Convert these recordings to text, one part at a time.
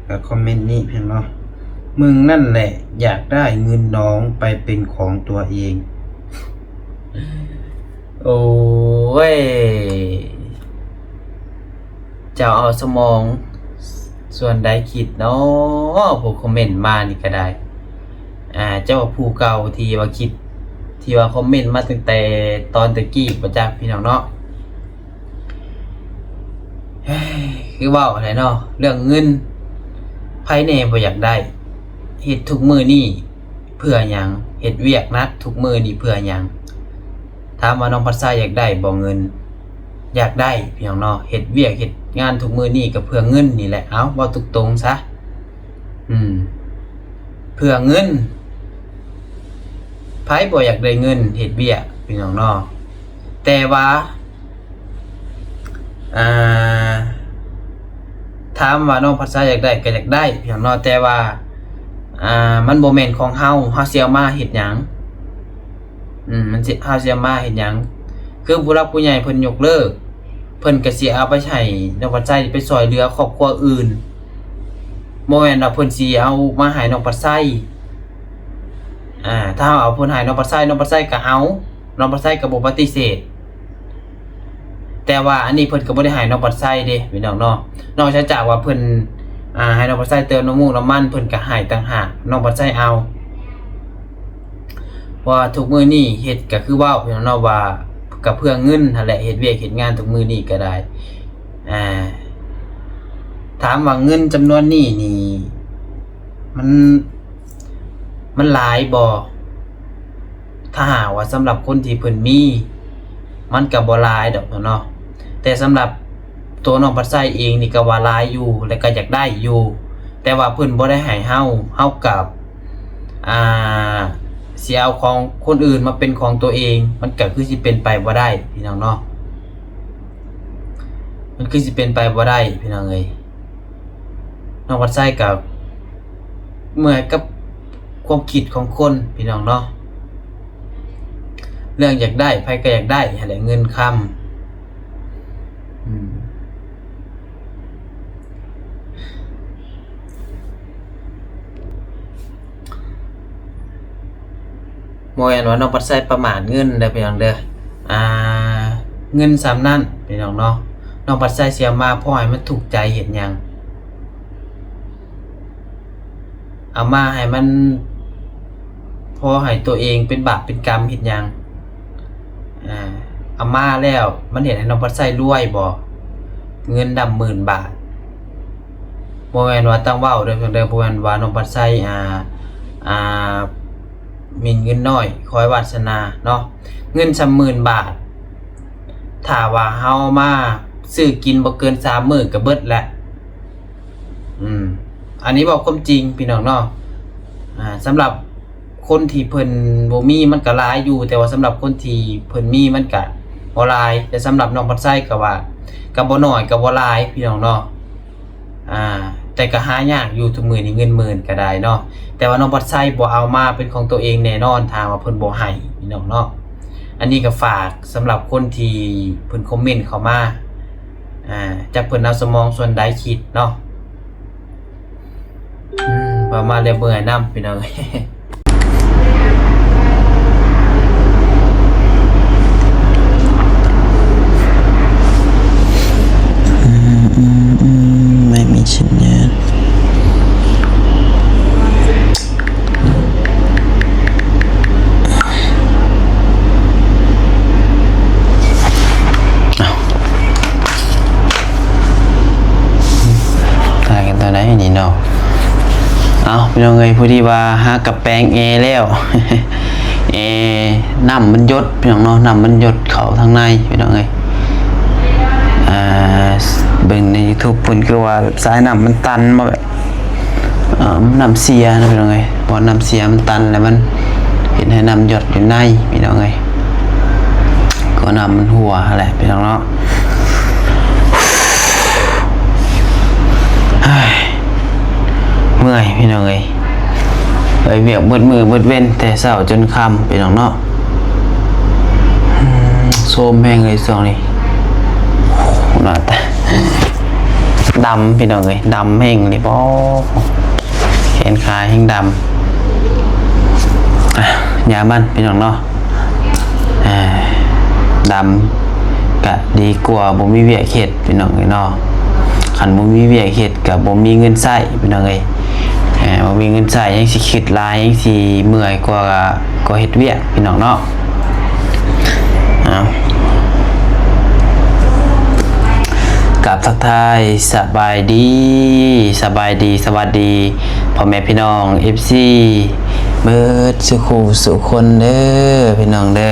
ກໍຄອມເມັນນີ້ພຽງເນາະ, ມຶງນັ້ນແຫຼະຢາກໄດ້ເງິນນ້ອງໄປເປັນຂອງຕົວເອງ. ໂອ້ຍ ເຈົ້າເອົາສະໝອງສ່ວນໃດຄິດເນາະ? ຜູ້ຄອມເມັນມານີ້ກໍໄດ້ ອາ ເຈົ້າຜູ້ເກົ່າທີ່ວ່າຄິດ ທີ່ວ່າຄອມເມັນມາຕັ້ງແຕ່ຕອນແຕ່ກີ້ບໍ່ຈັກ ພີ່ນ້ອງເນາະ. ຄືເວົ້າຫັ້ນແຫຼະເນາະ ເລື່ອງເງິນ ໃຜແດ່ບໍ່ຢາກໄດ້? ເຮັດທຸກມື້ນີ້ເພື່ອຫຍັງ? ເຮັດວຽກໜັກທຸກມື້ນີ້ເພື່ອຫຍັງ? ຖາມວ່ານ້ອງພັດໄຊຢາກໄດ້ບໍ່ເງິນ? ຢາກໄດ້ ພີ່ນ້ອງເນາະ, ເຮັດວຽກເຮັດງານທຸກມື້ນີ້ກໍເພື່ອເງິນນີ້ແຫຼະ. ເອົາ ເວົ້າຕົງໆຊະ ອືມ ເພື່ອເງິນ. ໃຜບໍ່ຢາກໄດ້ເງິນເຮັດວຽກ ພີ່ນ້ອງເນາະ? ແຕ່ວ່າ ອ່າ ຖາມວ່ານ້ອງພັດໄຊຢາກໄດ້ກໍຢາກໄດ້ ພີ່ນ້ອງເນາະ, ແຕ່ວ່າ ອ່າ ມັນບໍ່ແມ່ນຂອງເຮົາ, ເຮົາຊິເອົາມາເຮັດຫຍັງ? ອືມ ມັນຊິ ເຮົາຊິເອົາມາເຮັດຫຍັງ? ຄືຜູ້ຫຼັກຜູ້ໃຫຍ່ເພິ່ນຍົກເລີກ ເພິ່ນກໍຊິເອົາໄປໃຫ້ນ້ອງພັດໄຊໄປຊ່ອຍເຫຼືອຄອບຄົວອື່ນ, ບໍ່ແມ່ນວ່າເພິ່ນຊິເອົາມາໃຫ້ນ້ອງພັດໄຊ. ອາ ຖ້າເຮົາເອົາເພິ່ນໃຫ້ນ້ອງພັດໄຊ ນ້ອງພັດໄຊກໍເອົາ, ນ້ອງພັດໄຊກໍບໍ່ປະຕິເສດ. ແຕ່ວ່າອັນນີ້ເພິ່ນກໍບໍ່ໄດ້ໃຫ້ນ້ອງພັດໄຊເດ້ ພີ່ນ້ອງເນາະ, ນອກເສຍຈາກວ່າເພິ່ນ ອາ ໃຫ້ນ້ອງພັດໄຊເຕີມນ້ຳມູກນ້ຳມັນ ເພິ່ນກໍໃຫ້ຕ່າງຫາກ ນ້ອງພັດໄຊເອົາ. ເພາະວ່າທຸກມື້ນີ້ເຮັດກໍຄືເວົ້າ ພີ່ນ້ອງເນາະ ວ່າກໍເພື່ອເງິນຫັ້ນແຫຼະ, ເຮັດວຽກເຮັດງານທຸກມື້ນີ້ກໍໄດ້. ອາ ຖາມວ່າເງິນຈຳນວນນີ້ນີ້ ມັນ ມັນຫຼາຍບໍ່? ຖ້າຫາກວ່າສຳລັບຄົນທີ່ເພິ່ນມີ ມັນກໍບໍ່ຫຼາຍດອກເນາະ, ແຕ່ສຳລັບໂຕນ້ອງພັດໄຊເອງນີ້ກໍວ່າຫຼາຍຢູ່ ແລະກໍຢາກໄດ້ຢູ່, ແຕ່ວ່າເພິ່ນບໍ່ໄດ້ໃຫ້ເຮົາ, ເຮົາກໍ ອ່າ ຊິເອົາຂອງຄົນອື່ນມາເປັນຂອງຕົວເອງ ມັນກໍຄືຊິເປັນໄປບໍ່ໄດ້ ພີ່ນ້ອງເນາະ, ມັນຄືຊິເປັນໄປບໍ່ໄດ້ ພີ່ນ້ອງເອີຍ. ນ້ອງວັດໄຊກໍເມື່ອຍກັບຄວາມຄິດຂອງຄົນ ພີ່ນ້ອງເນາະ, ເລື່ອງຢາກໄດ້ ໃຜກໍຢາກໄດ້ຫັ້ນແຫຼະ ເງິນຄຳ. ອືມ ບໍ່ແມ່ນວ່ານ້ອງວັດໄຊປະໝາດເງິນເດີ ພີ່ນ້ອງເດີ, ອ່າ ເງິນສ່ຳນັ້ນ ພີ່ນ້ອງເນາະ, ນ້ອງວັດໄຊຊິເອົາມາພໍໃຫ້ມັນທຸກໃຈເຮັດຫຍັງ? ເອົາມາໃຫ້ມັນພໍໃຫ້ຕົວເອງເປັນບາບເປັນກຳເຮັດຫຍັງ? ອາ ເອົາມາແລ້ວມັນເຮັດໃຫ້ນ້ອງວັດໄຊລວຍບໍ່? ເງິນນຳໝື່ນບາດ ບໍ່ແມ່ນວ່າຕັ້ງເວົ້າເດີ ເດີ, ບໍ່ແມ່ນວ່ານ້ອງວັດໄຊ ອ່າ ອ່າ ມີເງິນນ້ອຍ ຄອຍວາດສະໜາເນາະ, ເງິນສ່ຳໝື່ນບາດ ຖ້າວ່າເຮົາມາຊື້ກິນບໍ່ເກີນສາມມື້ກໍເບິດແຫຼະ. ອືມ ອັນນີ້ເວົ້າຄວາມຈິງ ພີ່ນ້ອງເນາະ, ອ່າ ສຳລັບຄົນທີ່ເພິ່ນບໍ່ມີມັນກໍຫຼາຍຢູ່, ແຕ່ວ່າສຳລັບຄົນທີ່ເພິ່ນມີມັນກໍບໍ່ຫຼາຍ, ແຕ່ສຳລັບນ້ອງວັດໄຊກໍວ່າ ກໍບໍ່ໜ້ອຍກໍບໍ່ຫຼາຍ ພີ່ນ້ອງເນາະ. ອ່າ ແຕ່ກໍຫາຍາກຢູ່ທຸກມື້ນີ້ເງິນໝື່ນກໍໄດ້ເນາະ, ແຕ່ວ່ານ້ອງວັດໄຊບໍ່ເອົາມາເປັນຂອງຕົວເອງແນ່ນອນ ຖ້າວ່າເພິ່ນບໍ່ໃຫ້ ພີ່ນ້ອງເນາະ. ອັນນີ້ກໍຝາກສຳລັບຄົນທີ່ເພິ່ນຄອມເມັນເຂົ້າມາ, ອ່າ ຈັກເພິ່ນເອົາສະໝອງສ່ວນໃດຄິດເນາະ. ອືມ ເວົ້າມາແລ້ວເມື່ອຍນຳ ພີ່ນ້ອງເອີຍ. ອືມ ອືມ ອືມ ໄມ່ມີສັນຍານ. ຖ່າຍກັນຕອນໃດນີ້ເນາະ? ເອົ້າ ພີ່ນ້ອງເອີຍ ພໍດີວ່າຫາກັບແປງແອແລ້ວ ແອ ນ້ຳມັນຢົດ ພີ່ນ້ອງເນາະ, ນ້ຳມັນຢົດເຂົ້າທາງໃນ ພີ່ນ້ອງເອີຍ. ອ່າ ເບິ່ງໃນຢູທູບເພິ່ນຄືວ່າສາຍນ້ຳມັນຕັນ ບໍ່ແບບ ເອີ ນ້ຳເສຍນະ ພີ່ນ້ອງເອີຍ, ເພາະນ້ຳເສຍມັນຕັນ ແລ້ວມັນເຮັດໃຫ້ນ້ຳຢອດຢູ່ໃນ ພີ່ນ້ອງເອີຍ, ກໍນ້ຳມັນຮົ່ວຫັ້ນແຫຼະ ພີ່ນ້ອງເນາະ. ເມື່ອຍ ພີ່ນ້ອງເອີຍ, ເຮັດວຽກເບິດມື້ເບິດເວັນ ແຕ່ເຊົ້າຈົນຄ່ຳ ພີ່ນ້ອງເນາະ. ອືມ ໂຊມແຮງເລີຍຊ່ວງນີ້ ໜ້າຕາ ດຳພີ່ນ້ອງເອີຍ ດຳແຮງນີ້ບໍ ແຂນຂາແຮງດຳ ອ່ະ ຢ່າມັນພີ່ນ້ອງເນາະ ອ່າ ດຳກະດີກວ່າບໍ່ມີວຽກເຮັດພີ່ນ້ອງເອີຍເນາະ ຄັນບໍ່ມີວຽກເຮັດກະບໍ່ມີເງິນໃຊ້ພີ່ນ້ອງເອີຍ ອ່າ ບໍ່ມີເງິນໃຊ້ ຍັງຊິຄິດຫຼາຍ ຍັງຊິເມື່ອຍກວ່າ ກໍເຮັດວຽກພີ່ນ້ອງເນາະ ເອົາ ກາບທັກທາຍສະບາຍດີ ສະບາຍດີ ສະຫວັດດີພໍ່ແມ່ພີ່ນ້ອງ ເອັຟຊີ ເບິດສູ່ຄູ່ສູ່ຄົນເດີພີ່ນ້ອງເດີ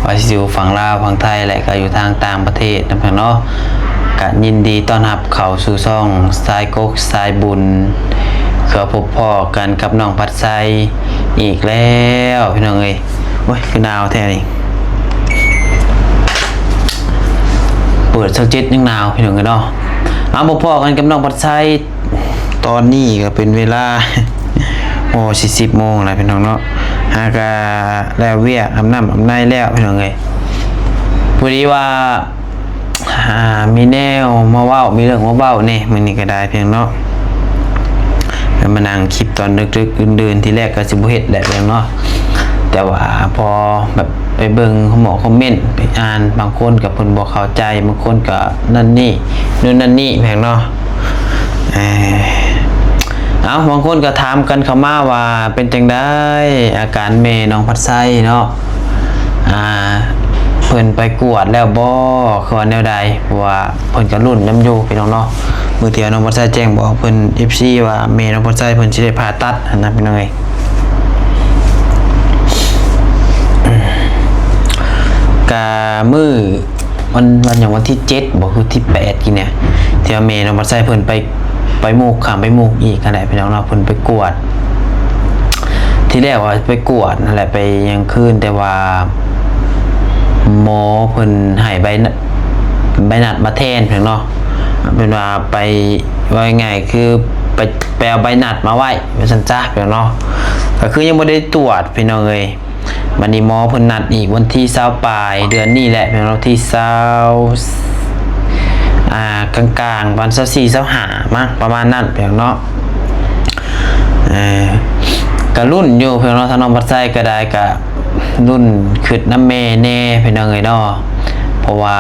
ວ່າຊິຢູ່ຝັ່ງລາວ ຝັ່ງໄທ ແລະ ກໍຢູ່ທາງຕ່າງປະເທດນຳເນາະ ກະຍິນດີຕ້ອນຮັບເຂົ້າສູ່ຊ່ອງສາຍກົກສາຍບຸນ ເພື່ອພົບພໍ້ກັນກັບນ້ອງພັດໄຊອີກແລ້ວພີ່ນ້ອງເອີຍ ໂອ້ຍ ຄືໜາວແທ້ນີ້ ເປີດຊາວເຈັດຍັງໜາວພີ່ນ້ອງເອີຍເນາະ ມາພົບພໍ້ກັນກັບນ້ອງພັດໄຊ ຕອນນີ້ກໍເປັນເວລາ ໂອ້ ຊິສິບໂມງແລ້ວພີ່ນ້ອງເນາະ ຫາກະແລ້ວວຽກ ອາບນ້ຳອາບໃນແລ້ວພີ່ນ້ອງເອີຍ ພໍດີວ່າ ອ່າ ມີແນວມາເວົ້າ ມີເລື່ອງມາເວົ້າແດ່ ມື້ນີ້ກໍໄດ້ພີ່ນ້ອງເນາະ ໄດ້ມານັ່ງຄລິບຕອນດຶກໆ ດື່ນໆ ທີແລກກໍຊິບໍ່ເຮັດແຫຼະພີ່ນ້ອງເນາະ ແຕ່ວ່າພໍແບບໄປເບິ່ງຄອມເມັນ ຄອມເມັນ ໄປອ່ານ ບາງຄົນກໍເພິ່ນບໍ່ເຂົ້າໃຈ ບາງຄົນກໍນັ້ນນີ້ ໂນ່ນນັ້ນນີ້ແມ່ນເນາະ ເອີ ເອົ້າ ບາງຄົນກໍຖາມກັນເຂົ້າມາວ່າ ເປັນຈັ່ງໃດອາການແມ່ນ້ອງພັດໄຊເນາະ ອ່າ ເພິ່ນໄປກວດແລ້ວບໍ່ ຄືວ່າແນວໃດ ເພາະວ່າເພິ່ນກໍລຸ້ນນຳຢູ່ພີ່ນ້ອງເນາະ ມື້ທີ່ນ້ອງພັດໄຊແຈ້ງບອກເພິ່ນ ເອັຟຊີ ວ່າແມ່ນ້ອງພັດໄຊເພິ່ນຊິໄດ້ຜ່າຕັດຫັ້ນນະພີ່ນ້ອງເອີຍ ກະມື້ ວັນ ວັນຫຍັງ ວັນທີເຈັດບໍ ຄືທີແປດກີ້ນີ້ ທີ່ວ່າແມ່ນ້ອງພັດໄຊເພິ່ນໄປ ໄປໝູກ ຂ້າມໄປໝູກອີກຫັ້ນແຫຼະພີ່ນ້ອງເນາະ ເພິ່ນໄປກວດ ທີແລກວ່າໄປກວດຫັ້ນແຫຼະ ໄປຫຍັງຄືນ ແຕ່ວ່າໝໍເພິ່ນໃຫ້ໃບ ໃບນັດມາແທນພີ່ນ້ອງເນາະ ເປັນວ່າໄປ ເວົ້າງ່າຍໆ ຄືໄປ ໄປເອົາໃບນັດມາໄວ້ ວ່າຊັ້ນຊະພີ່ນ້ອງເນາະ ກໍຄືຍັງບໍ່ໄດ້ກວດພີ່ນ້ອງເອີຍ ບັດນີ້ໝໍເພິ່ນນັດອີກວັນທີຊາວປາຍເດືອນນີ້ແຫຼະ ແມ່ນວັນທີຊາວ ອ່າ ກາງໆ ປະມານຊາວສີ່ ຊາວຫ້າ ມັ້ງ ປະມານນັ້ນພີ່ນ້ອງເນາະ ເອີ ກະລຸ້ນຢູ່ພີ່ນ້ອງເນາະ ທາງນ້ອງພັດໄຊກໍໄດ້ ກະລຸ້ນຄຶດນຳແມ່ແດ່ພີ່ນ້ອງເອີຍເນາະ ເພາະວ່າ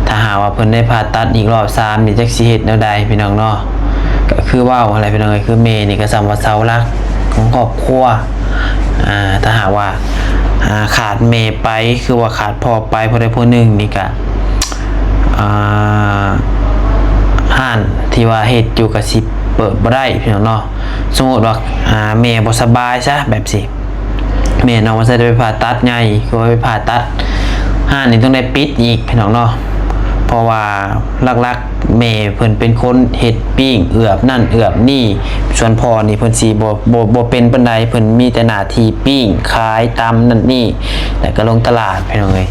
ຖ້າຫາກວ່າເພິ່ນໄດ້ຜ່າຕັດອີກລອບສາມນີ້ ຈັກຊິເຮັດແນວໃດພີ່ນ້ອງເນາະ ກໍຄືເວົ້າຫັ້ນແຫຼະພີ່ນ້ອງເອີຍ ຄືແມ່ນີ້ກໍສ່ຳວ່າເສົາຫຼັກຂອງຄອບຄົວ ອ່າ ຖ້າຫາກວ່າ ອ່າ ຂາດແມ່ໄປ ຄືວ່າຂາດພໍ່ໄປ ຜູ້ໃດຜູ້ໜຶ່ງນີ້ກະ ອ່າ ຮ້ານທີ່ວ່າເຮັດຢູ່ກໍຊິເປີດບໍ່ໄດ້ພີ່ນ້ອງເນາະ ສົມມຸດວ່າ ອ່າ ແມ່ບໍ່ສະບາຍຊະແບບຊີ້ ແມ່ນ້ອງວ່າຊິໄດ້ໄປຜ່າຕັດໃຫຍ່ ຄືວ່າໄປຜ່າຕັດ ຮ້ານນີ້ຕ້ອງໄດ້ປິດອີກພີ່ນ້ອງເນາະ ເພາະວ່າຫຼັກໆ ແມ່ເພິ່ນເປັນຄົນເຮັດປີ້ງ ເອືອບນັ້ນເອືອບນີ້ ສ່ວນພໍ່ນີ້ເພິ່ນຊິບໍ່ ບໍ່ ບໍ່ເປັນປານໃດ ເພິ່ນມີແຕ່ໜ້າທີ່ປີ້ງ ຂາຍ ຕຳນັ້ນນີ້ ແລ້ວກໍລົງຕະຫຼາດພີ່ນ້ອງເອີຍ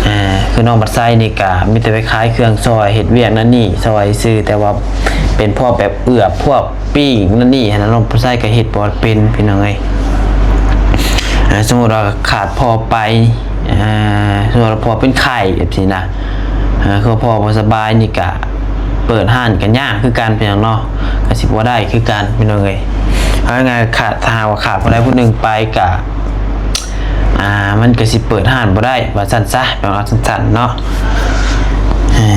ອ່າ ຄືນ້ອງບັດໄຊນີ້ກະມີແຕ່ໄປຂາຍເຄື່ອງຊ່ອຍ ເຮັດວຽກນັ້ນນີ້ຊ່ອຍຊື່ ແຕ່ວ່າເປັນພວກແບບເອືອບ ພວກ ປີ້ງນັ້ນນີ້ຫັ້ນນະ ນ້ອງຜູ້ຊາຍກໍເຮັດບໍ່ເປັນພີ່ນ້ອງເອີຍ ອ່າ ສົມມຸດວ່າຂາດພໍ່ໄປ ອ່າ ສົມມຸດວ່າພໍ່ເປັນໄຂ້ແບບຊີ້ນະ ອ່າ ຄືພໍ່ບໍ່ສະບາຍນີ້ກະເປີດຮ້ານກໍຍາກຄືກັນພີ່ນ້ອງເນາະ ກໍຊິບໍ່ໄດ້ຄືກັນພີ່ນ້ອງເອີຍ ເອົາງ່າຍໆ ຂາດ ຖ້າຫາກວ່າຂາດຜູ້ໃດຜູ້ໜຶ່ງໄປກະ ອ່າ ມັນກໍຊິເປີດຮ້ານບໍ່ໄດ້ ວ່າຊັ້ນຊະ ຕ້ອງເອົາສັ້ນໆ ເນາະ ເອີ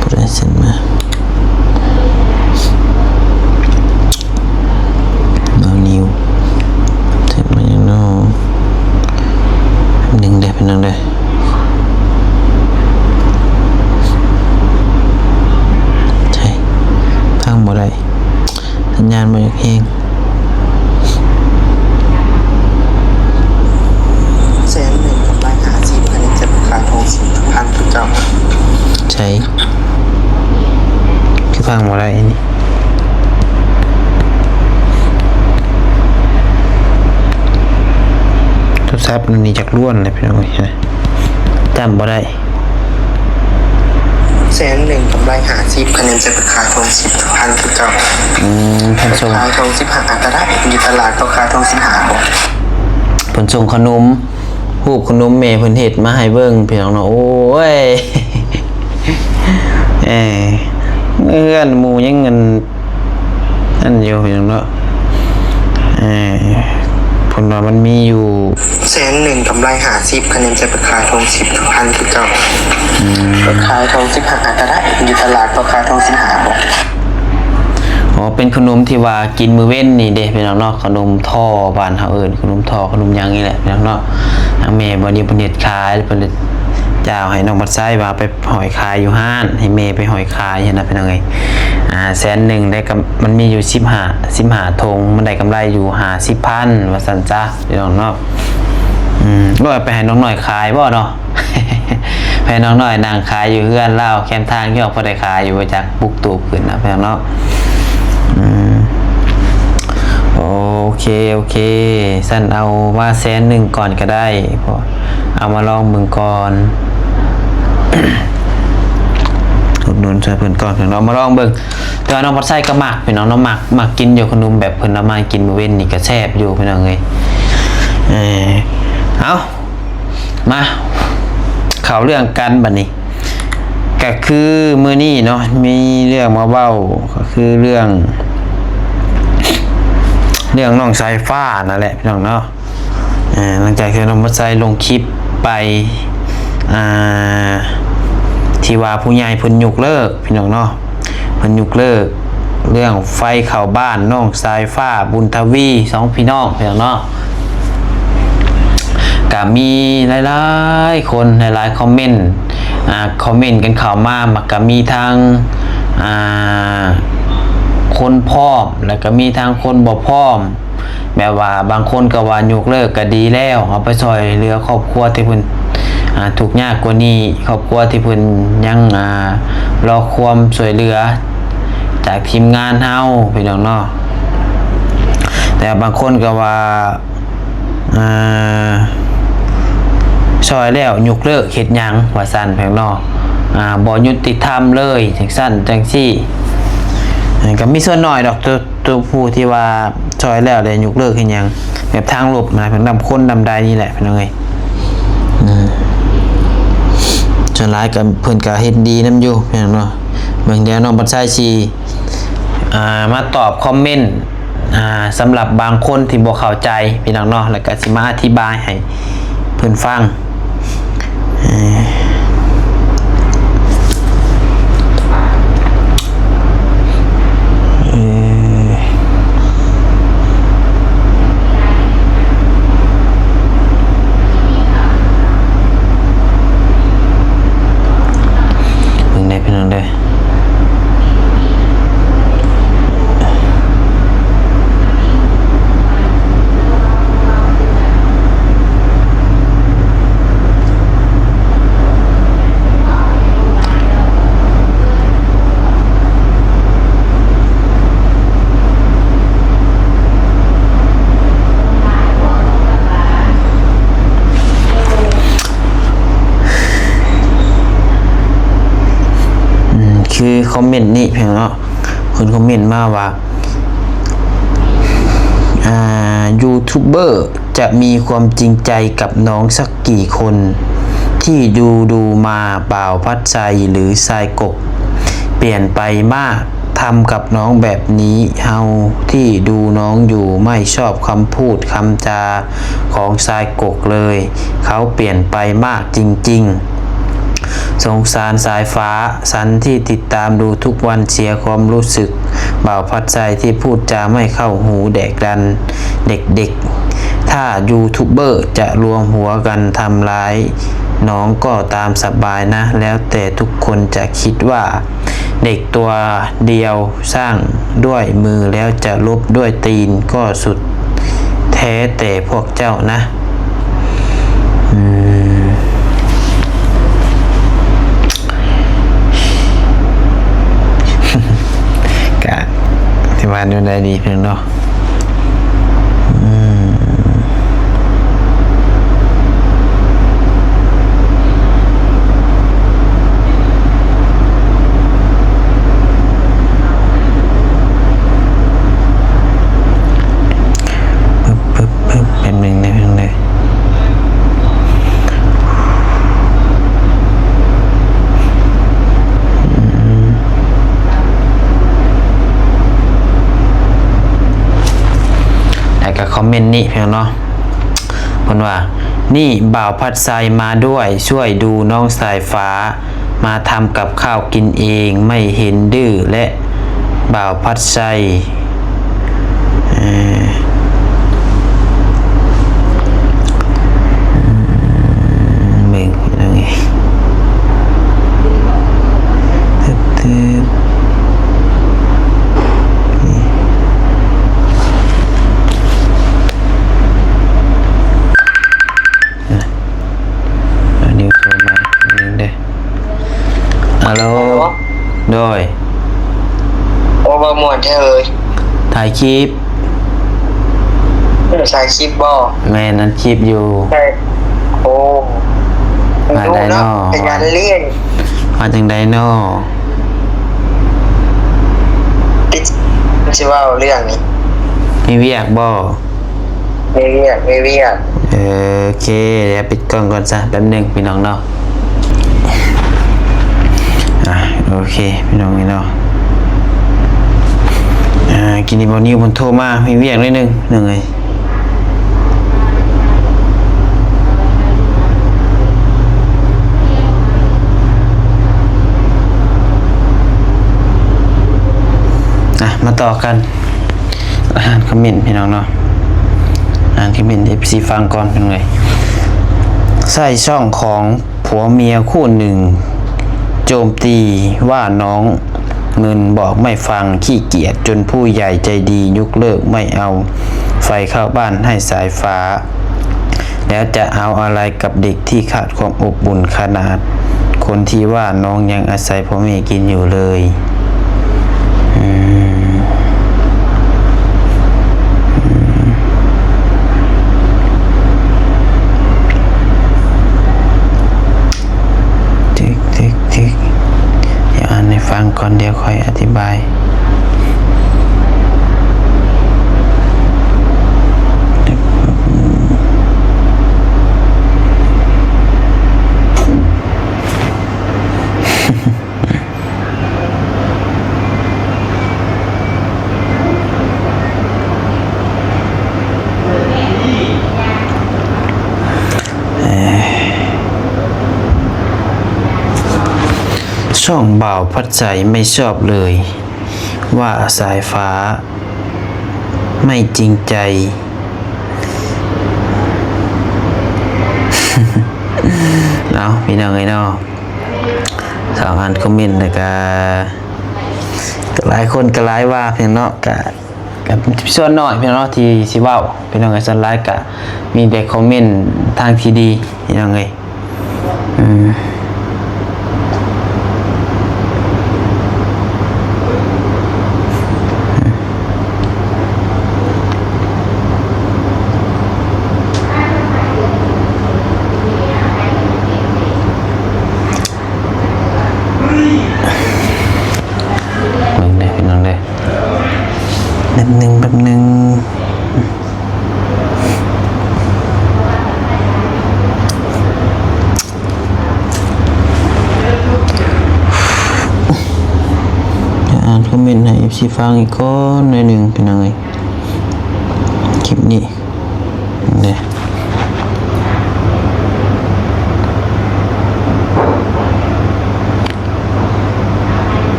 ຜູ້ໃດເຊັນມາ ນ້ອງນິວ ເຊັນມາຫຍັງເນາະ ໜຶ່ງເດີ້ ພີ່ນ້ອງເດີ້ ໃຊ່ ຟັງບໍ່ໄດ້ ສັນຍານບໍ່ຢາກແຮງ ແສນໜຶ່ງກຳໄລຫ້າສິບ ອັນນີ້ຈະຂາຍທອງສິບພັນຄືເກົ່າ ໃຊ່ ຄືຟັງບໍ່ໄດ້ອັນນີ້ ໂທລະສັບນີ້ຈັກລ້ວນແລ້ວພີ່ນ້ອງເອີຍ ຈຳບໍ່ໄດ້. ແສນໜຶ່ງກຳໄລຫ້າສິບ ຄະແນນຈະໄປຂາຍທອງສິບພັນຄືເກົ່າ. ອືມ ເພິ່ນສົ່ງ ຂາຍທອງສິບຫ້າກໍໄດ້ ຢູ່ຕະຫຼາດກໍຂາຍທອງສິບຫ້າບໍ? ເພິ່ນສົ່ງຂະໜົມ ຮູບຂະໜົມແມ່ເພິ່ນເຮັດມາໃຫ້ເບິ່ງ ພີ່ນ້ອງເນາະ. ໂອ້ຍ ເອີ ເຮືອນໝູ່ຍັງອັນ ອັນຢູ່ ພີ່ນ້ອງເນາະ. ເອີ ເພິ່ນວ່າມັນມີຢູ່ ແສນໜຶ່ງ ກຳໄລຫ້າສິບ ຄະແນນຈະໄປຂາຍທອງສິບພັນຄືເກົ່າ. ອືມ ໄປຂາຍທອງສິບຫ້າກໍໄດ້ ຢູ່ຕະຫຼາດກໍຂາຍທອງສິບຫ້າບໍ? ອໍ ເປັນຂະໜົມທີ່ວ່າກິນມື້ເວັນນີ້ເດ້ ພີ່ນ້ອງເນາະ, ຂະໜົມທໍ້ ບ້ານເຮົາເອີ້ນຂະໜົມທໍ້ ຂະໜົມຫຍັງນີ້ແຫຼະ ພີ່ນ້ອງເນາະ. ທາງແມ່ບໍ່ນີ້ເພິ່ນເຮັດຂາຍ ເພິ່ນ ເຈົ້າໃຫ້ນ້ອງບັດໄຊວ່າໄປຫ້ອຍຂາຍຢູ່ຮ້ານ ໃຫ້ແມ່ໄປຫ້ອຍຂາຍຫັ້ນນະ ພີ່ນ້ອງເອີຍ. ອ່າ ແສນໜຶ່ງໄດ້ກຳ ມັນມີຢູ່ສິບຫ້າ ສິບຫ້າຖົງ ມັນໄດ້ກຳໄລຢູ່ຫ້າສິບພັນ ວ່າຊັ້ນຊະ ພີ່ນ້ອງເນາະ. ອືມ ວ່າໄປໃຫ້ນ້ອງນ້ອຍຂາຍບໍ່ເນາະ? ໃຫ້ນ້ອງນ້ອຍນັ່ງຂາຍຢູ່ເຮືອນລາວແຄມທາງ ຍອກພໍໄດ້ຂາຍຢູ່ບໍ່ຈັກ ປຸກຕູບຂຶ້ນນະ ພີ່ນ້ອງເນາະ. ອືມ ໂອເຄ ໂອເຄ ຊັ້ນເອົາມາແສນໜຶ່ງກ່ອນກໍໄດ້ ເອົາມາລອງເບິ່ງກ່ອນ ອຸດໜູນຊ່ວຍເພິ່ນກ່ອນ ເນາະ ມາລອງເບິ່ງ. ແຕ່ວ່ານ້ອງພັດໄຊກໍມັກ ພີ່ນ້ອງເນາະ ມັກ ມັກກິນຢູ່ຂະໜົມແບບເພິ່ນເອົາມາກິນມື້ເວັນນີ້ກໍແຊບຢູ່ ພີ່ນ້ອງເອີຍ. ເອີ ເອົາ ມາເຂົ້າເລື່ອງກັນບັດນີ້ ກໍຄືມື້ນີ້ເນາະ ມີເລື່ອງມາເວົ້າ ກໍຄືເລື່ອງ ເລື່ອງນ້ອງສາຍຟ້ານັ້ນແຫຼະ ພີ່ນ້ອງເນາະ. ເອີ ຫຼັງຈາກທີ່ນ້ອງບັດໄຊລົງຄລິບໄປ ອ່າ ທີ່ວ່າຜູ້ໃຫຍ່ເພິ່ນຍົກເລີກ ພີ່ນ້ອງເນາະ ເພິ່ນຍົກເລີກເລື່ອງໄຟເຂົ້າບ້ານນ້ອງສາຍຟ້າ ບຸນທະວີ ສອງພີ່ນ້ອງ ພີ່ນ້ອງເນາະ. ກະມີຫຼາຍໆຄົນ ຫຼາຍໆຄອມເມັນ ອ່າ ຄອມເມັນກັນເຂົ້າມາ ມັກກະມີທັງ ອ່າ ຄົນພ້ອມ ແລ້ວກະມີທັງຄົນບໍ່ພ້ອມ. ແບບວ່າບາງຄົນກໍວ່າຍົກເລີກກໍດີແລ້ວ ເອົາໄປຊ່ອຍເຫຼືອຄອບຄົວທີ່ເພິ່ນ ອ່າ ທຸກຍາກກວ່ານີ້ ຄອບຄົວທີ່ເພິ່ນຍັງ ອ່າ ລໍຄວາມຊ່ວຍເຫຼືອຈາກທີມງານເຮົາ ພີ່ນ້ອງເນາະ. ແຕ່ບາງຄົນກໍວ່າ ອ່າ ຊ່ອຍແລ້ວຍົກເລີກເຮັດຫຍັງ ວ່າຊັ້ນ ພີ່ນ້ອງເນາະ. ອ່າ ບໍ່ຍຸຕິທຳເລີຍ ຈັ່ງຊັ້ນຈັ່ງຊີ້. ກໍມີສ່ວນໜ້ອຍດອກ ຕົວ ຕົວຜູ້ທີ່ວ່າຊ່ອຍແລ້ວ ແລ້ວຍົກເລີກເຮັດຫຍັງ ແບບທາງລົບນະ ເພິ່ນນຳຄົນນຳໃດນີ້ແຫຼະ ພີ່ນ້ອງເອີຍ. ອືມ ສ່ວນຫຼາຍກໍເພິ່ນກໍເຫັນດີນຳຢູ່ ພີ່ນ້ອງເນາະ. ເບິ່ງແລ້ວນ້ອງບັດໄຊຊິ ອ່າ ມາຕອບຄອມເມັນ ອ່າ ສຳລັບບາງຄົນທີ່ບໍ່ເຂົ້າໃຈ ພີ່ນ້ອງເນາະ ແລ້ວກໍຊິມາອະທິບາຍໃຫ້ເພິ່ນຟັງ. ເອີ ເອີ ເບິ່ງແດ່ພີ່ນ້ອງເດີ. ອືມ ຄືຄອມເມັນນີ້ ພີ່ນ້ອງເນາະ ເພິ່ນຄອມເມັນມາວ່າ ອ່າ ຢູທູບເບີຈະມີຄວາມຈິງໃຈກັບນ້ອງສັກ กี่ຄົນ ທີ່ດູໆມາ ບ່າວພັດໄຊ ຫຼື ຊາຍກົກ ປ່ຽນໄປມາກ ທຳກັບນ້ອງແບບນີ້ ເຮົາທີ່ດູນ້ອງຢູ່ ໄມ່ຊອບຄຳພູດຄຳຈາຂອງຊາຍກົກເລີຍ ເຂົາປ່ຽນໄປມາກຈິງໆ. ສົງສານສາຍຟ້າ ສັນທີ່ຕິດຕາມດູທຸກວັນ ເສຍຄວາມຮູ້ສຶກ ບ່າວພັດໄຊທີ່ພູດຈາໄມ່ເຂົ້າຫູ ແດກດັນເດັກໆ. ຖ້າຢູທູບເບີຈະລວມຫົວກັນທຳລາຍນ້ອງກໍຕາມສະບາຍນະ ແລ້ວແຕ່ທຸກຄົນຈະຄິດວ່າ ເດັກຕົວດຽວສ້າງດ້ວຍມືແລ້ວຈະລົບດ້ວຍຕີນກໍສຸດແທ້ແຕ່ພວກເຈົ້ານະ. ອືມ ກະ ຊິວ່າແນວໃດດີເພິ່ນເນາະ? ອືມ ປຶບ ປຶບ ປຶບ ແປັບໜຶ່ງເດີ ແປັບໜຶ່ງເດີ. ອືມ ອມເມັນນີ້ພຽງເນາະ ເພິ່ນວ່າ ນີ້ ບ່າວພັດໄຊມາດ້ວຍ ຊ່ວຍດູນ້ອງສາຍຟ້າ ມາທຳກັບຂ້າວກິນເອງ ໄມ່ເຫັນດື້ແລະ ບ່າວພັດໄຊ ເອີ ເບິ່ງພີ່ນ້ອງເອີຍ ຕຶບໆ ນີ້ ອ່ະ ອັນນີ້ໂທມາ ຍິງເດ້. ອາໂລ ໂດຍ ໂອ້ ເວົ້າມ່ວນແທ້ເອີຍ ຖ່າຍຄລິບ ເອີ ຖ່າຍຄລິບບໍ? ແມ່ນ ອັດຄລິບຢູ່ ໂອ້ ວ່າໃດເນາະ ຂະຫຍັນລ້ຽງ ວ່າຈັ່ງໃດເນາະ ຕິດ ຊິເວົ້າເລື່ອງນີ້ ມີວຽກບໍ? ມີວຽກ ມີວຽກ ເອີ ໂອເຄ ດຽວປິດກ້ອງກ່ອນຊະ ແປັບໜຶ່ງພີ່ນ້ອງເນາະ ອ່າ ໂອເຄ ພີ່ນ້ອງເນາະ ອ່າ ກິນນີ້ບໍ່ ນິວເພິ່ນໂທມາ ມີວຽກໜ້ອຍໜຶ່ງ ພີ່ນ້ອງເອີຍ ອ່າ ມາຕໍ່ກັນ ອ່ານຄອມເມັນພີ່ນ້ອງເນາະ ອ່ານຄອມເມັນເອັຟຊີຟັງກ່ອນເພິ່ນເອີຍ ໃຊ້ຊ່ອງຂອງຜົວເມຍຄູ່ໜຶ່ງໂຈມຕີວ່ານ້ອງເງິນບອກໄມ່ຟັງ ຂີ້ກຽດ ຈົນຜູ້ໃຫຍ່ໃຈດີຍົກເລີກໄມ່ເອົາໄຟເຂົ້າບ້ານໃຫ້ສາຍຟ້າ ແລ້ວຈະເອົາອະໄລກັບເດັກທີ່ຂາດຄວາມອົບອຸ່ນຂະໜາດຄົນທີ່ວ່ານ້ອງຍັງອາໄສພໍ່ແມ່ກິນຢູ່ເລີຍ. ອືມ ອືມ ທິກໆໆ ດຽວອ່ານໃຫ້ຟັງກ່ອນ ດຽວຄ່ອຍອະທິບາຍ. ຊ່ອງບ່າວພັດໄຊໄມ່ຊອບເລີຍ ວ່າສາຍຟ້າໄມ່ຈິງໃຈ ເນາະ ພີ່ນ້ອງເອີຍເນາະ. ສອງອັນຄອມເມັນ ແລ້ວກະ ກະຫຼາຍຄົນກະຫຼາຍວ່າພຽງເນາະ ກະ ກະສ່ວນໜ້ອຍພຽງເນາະທີ່ຊິເວົ້າ ພີ່ນ້ອງເອີຍ ສ່ວນຫຼາຍກະມີແຕ່ຄອມເມັນທາງທີ່ດີ ພີ່ນ້ອງເອີຍ ອືມ. ເບິ່ງເດີພີ່ນ້ອງເດີ ແປັບໜຶ່ງ ແປັບໜຶ່ງ ອ່ານຄອມເມັນໃຫ້ເອັຟຊີຟັງອີກກ່ອນໜ້ອຍໜຶ່ງ ພີ່ນ້ອງເອີຍ ຄລິບນີ້. ເດ້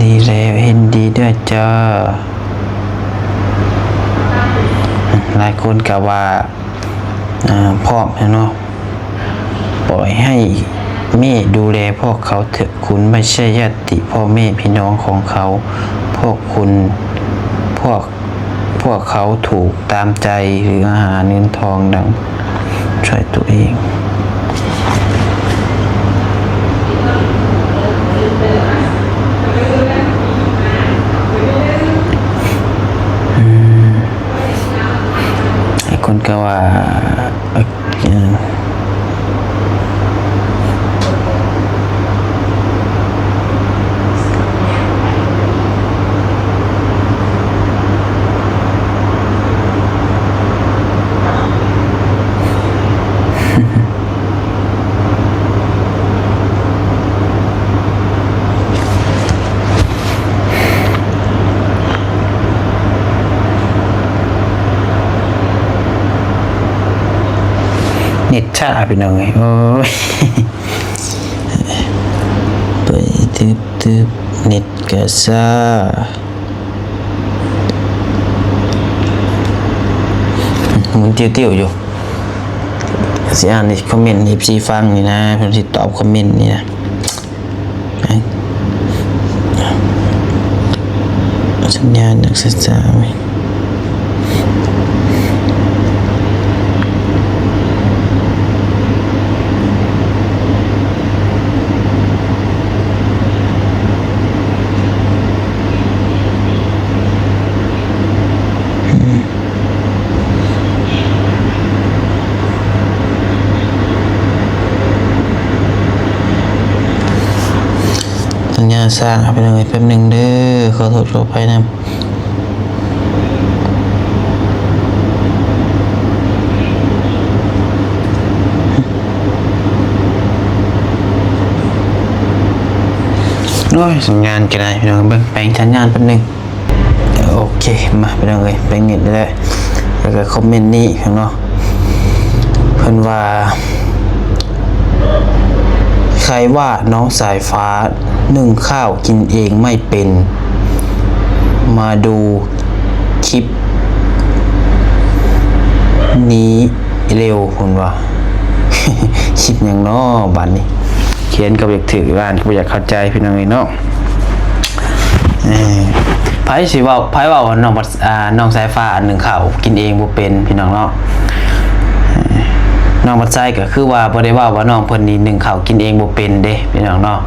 ດີແລ້ວ ເຫັນດີດ້ວຍຈ້າ. ຫຼາຍຄົນກະວ່າ ອາ ພ້ອມແລ້ວເນາະ ປ່ອຍໃຫ້ແມ່ດູແລພວກເຂົາເຖາະ ຄຸນໄມ່ໃຊ່ຍາດຕິພໍ່ແມ່ພີ່ນ້ອງຂອງເຂົາ ພວກຄຸນ ພວກ ພວກເຂົາຖືກຕາມໃຈ ຫຼື ຫາເງິນທອງດັ່ງໃຈຕົວເອງ. ອືມ ຫຼາຍຄົນກະວ່າ ເອີ ອືມ. ເນັດຊ້າພີ່ນ້ອງເອີຍ ໂອ້ຍ ໄປຕຶບໆ ເນັດກະຊ້າ ໝູນຕິວໆຢູ່ ຊິອ່ານຄອມເມັນເອັຟຊີຟັງນີ້ນະ ເພິ່ນຊິຕອບຄອມເມັນນີ້ນະ. ສັນຍານນັກສຶກສາ ສັນຍານຊ້າພີ່ນ້ອງເອີຍ ແປັບໜຶ່ງເດີ ຂໍໂທດຂໍອະໄພນຳ. ໂອ້ຍ ສັນຍານກໍໄດ້ພີ່ນ້ອງ ເບິ່ງແປງສັນຍານແປັບໜຶ່ງ. ໂອເຄ ມາພີ່ນ້ອງເອີຍ ໄປເນັດແລ້ວ ແລ້ວກໍຄອມເມັນນີ້ເນາະ ເພິ່ນວ່າ ໃຄວ່ານ້ອງສາຍຟ້າໜຶ້ງຂ້າວກິນເອງໄມ່ເປັນ ມາດູຄລິບນີ້ເລັວ ເພິ່ນວ່າ ຄລິບຫຍັງເນາະບາດນີ້ ຂຽນກໍບໍ່ຢາກຖືກ ອ່ານກໍບໍ່ຢາກເຂົ້າໃຈພີ່ນ້ອງເອີຍເນາະ. ເອີ ໃຜຊິເວົ້າ ໃຜເວົ້າວ່ານ້ອງບັດ ອ່າ ນ້ອງສາຍຟ້າໜຶ້ງເຂົ້າກິນເອງບໍ່ເປັນພີ່ນ້ອງເນາະ. ເອີ ນ້ອງບັດໄຊກໍຄືວ່າບໍ່ໄດ້ເວົ້າວ່ານ້ອງເພິ່ນນີ້ໜຶ້ງເຂົ້າກິນເອງບໍ່ເປັນເດ້ພີ່ນ້ອງເນາະ.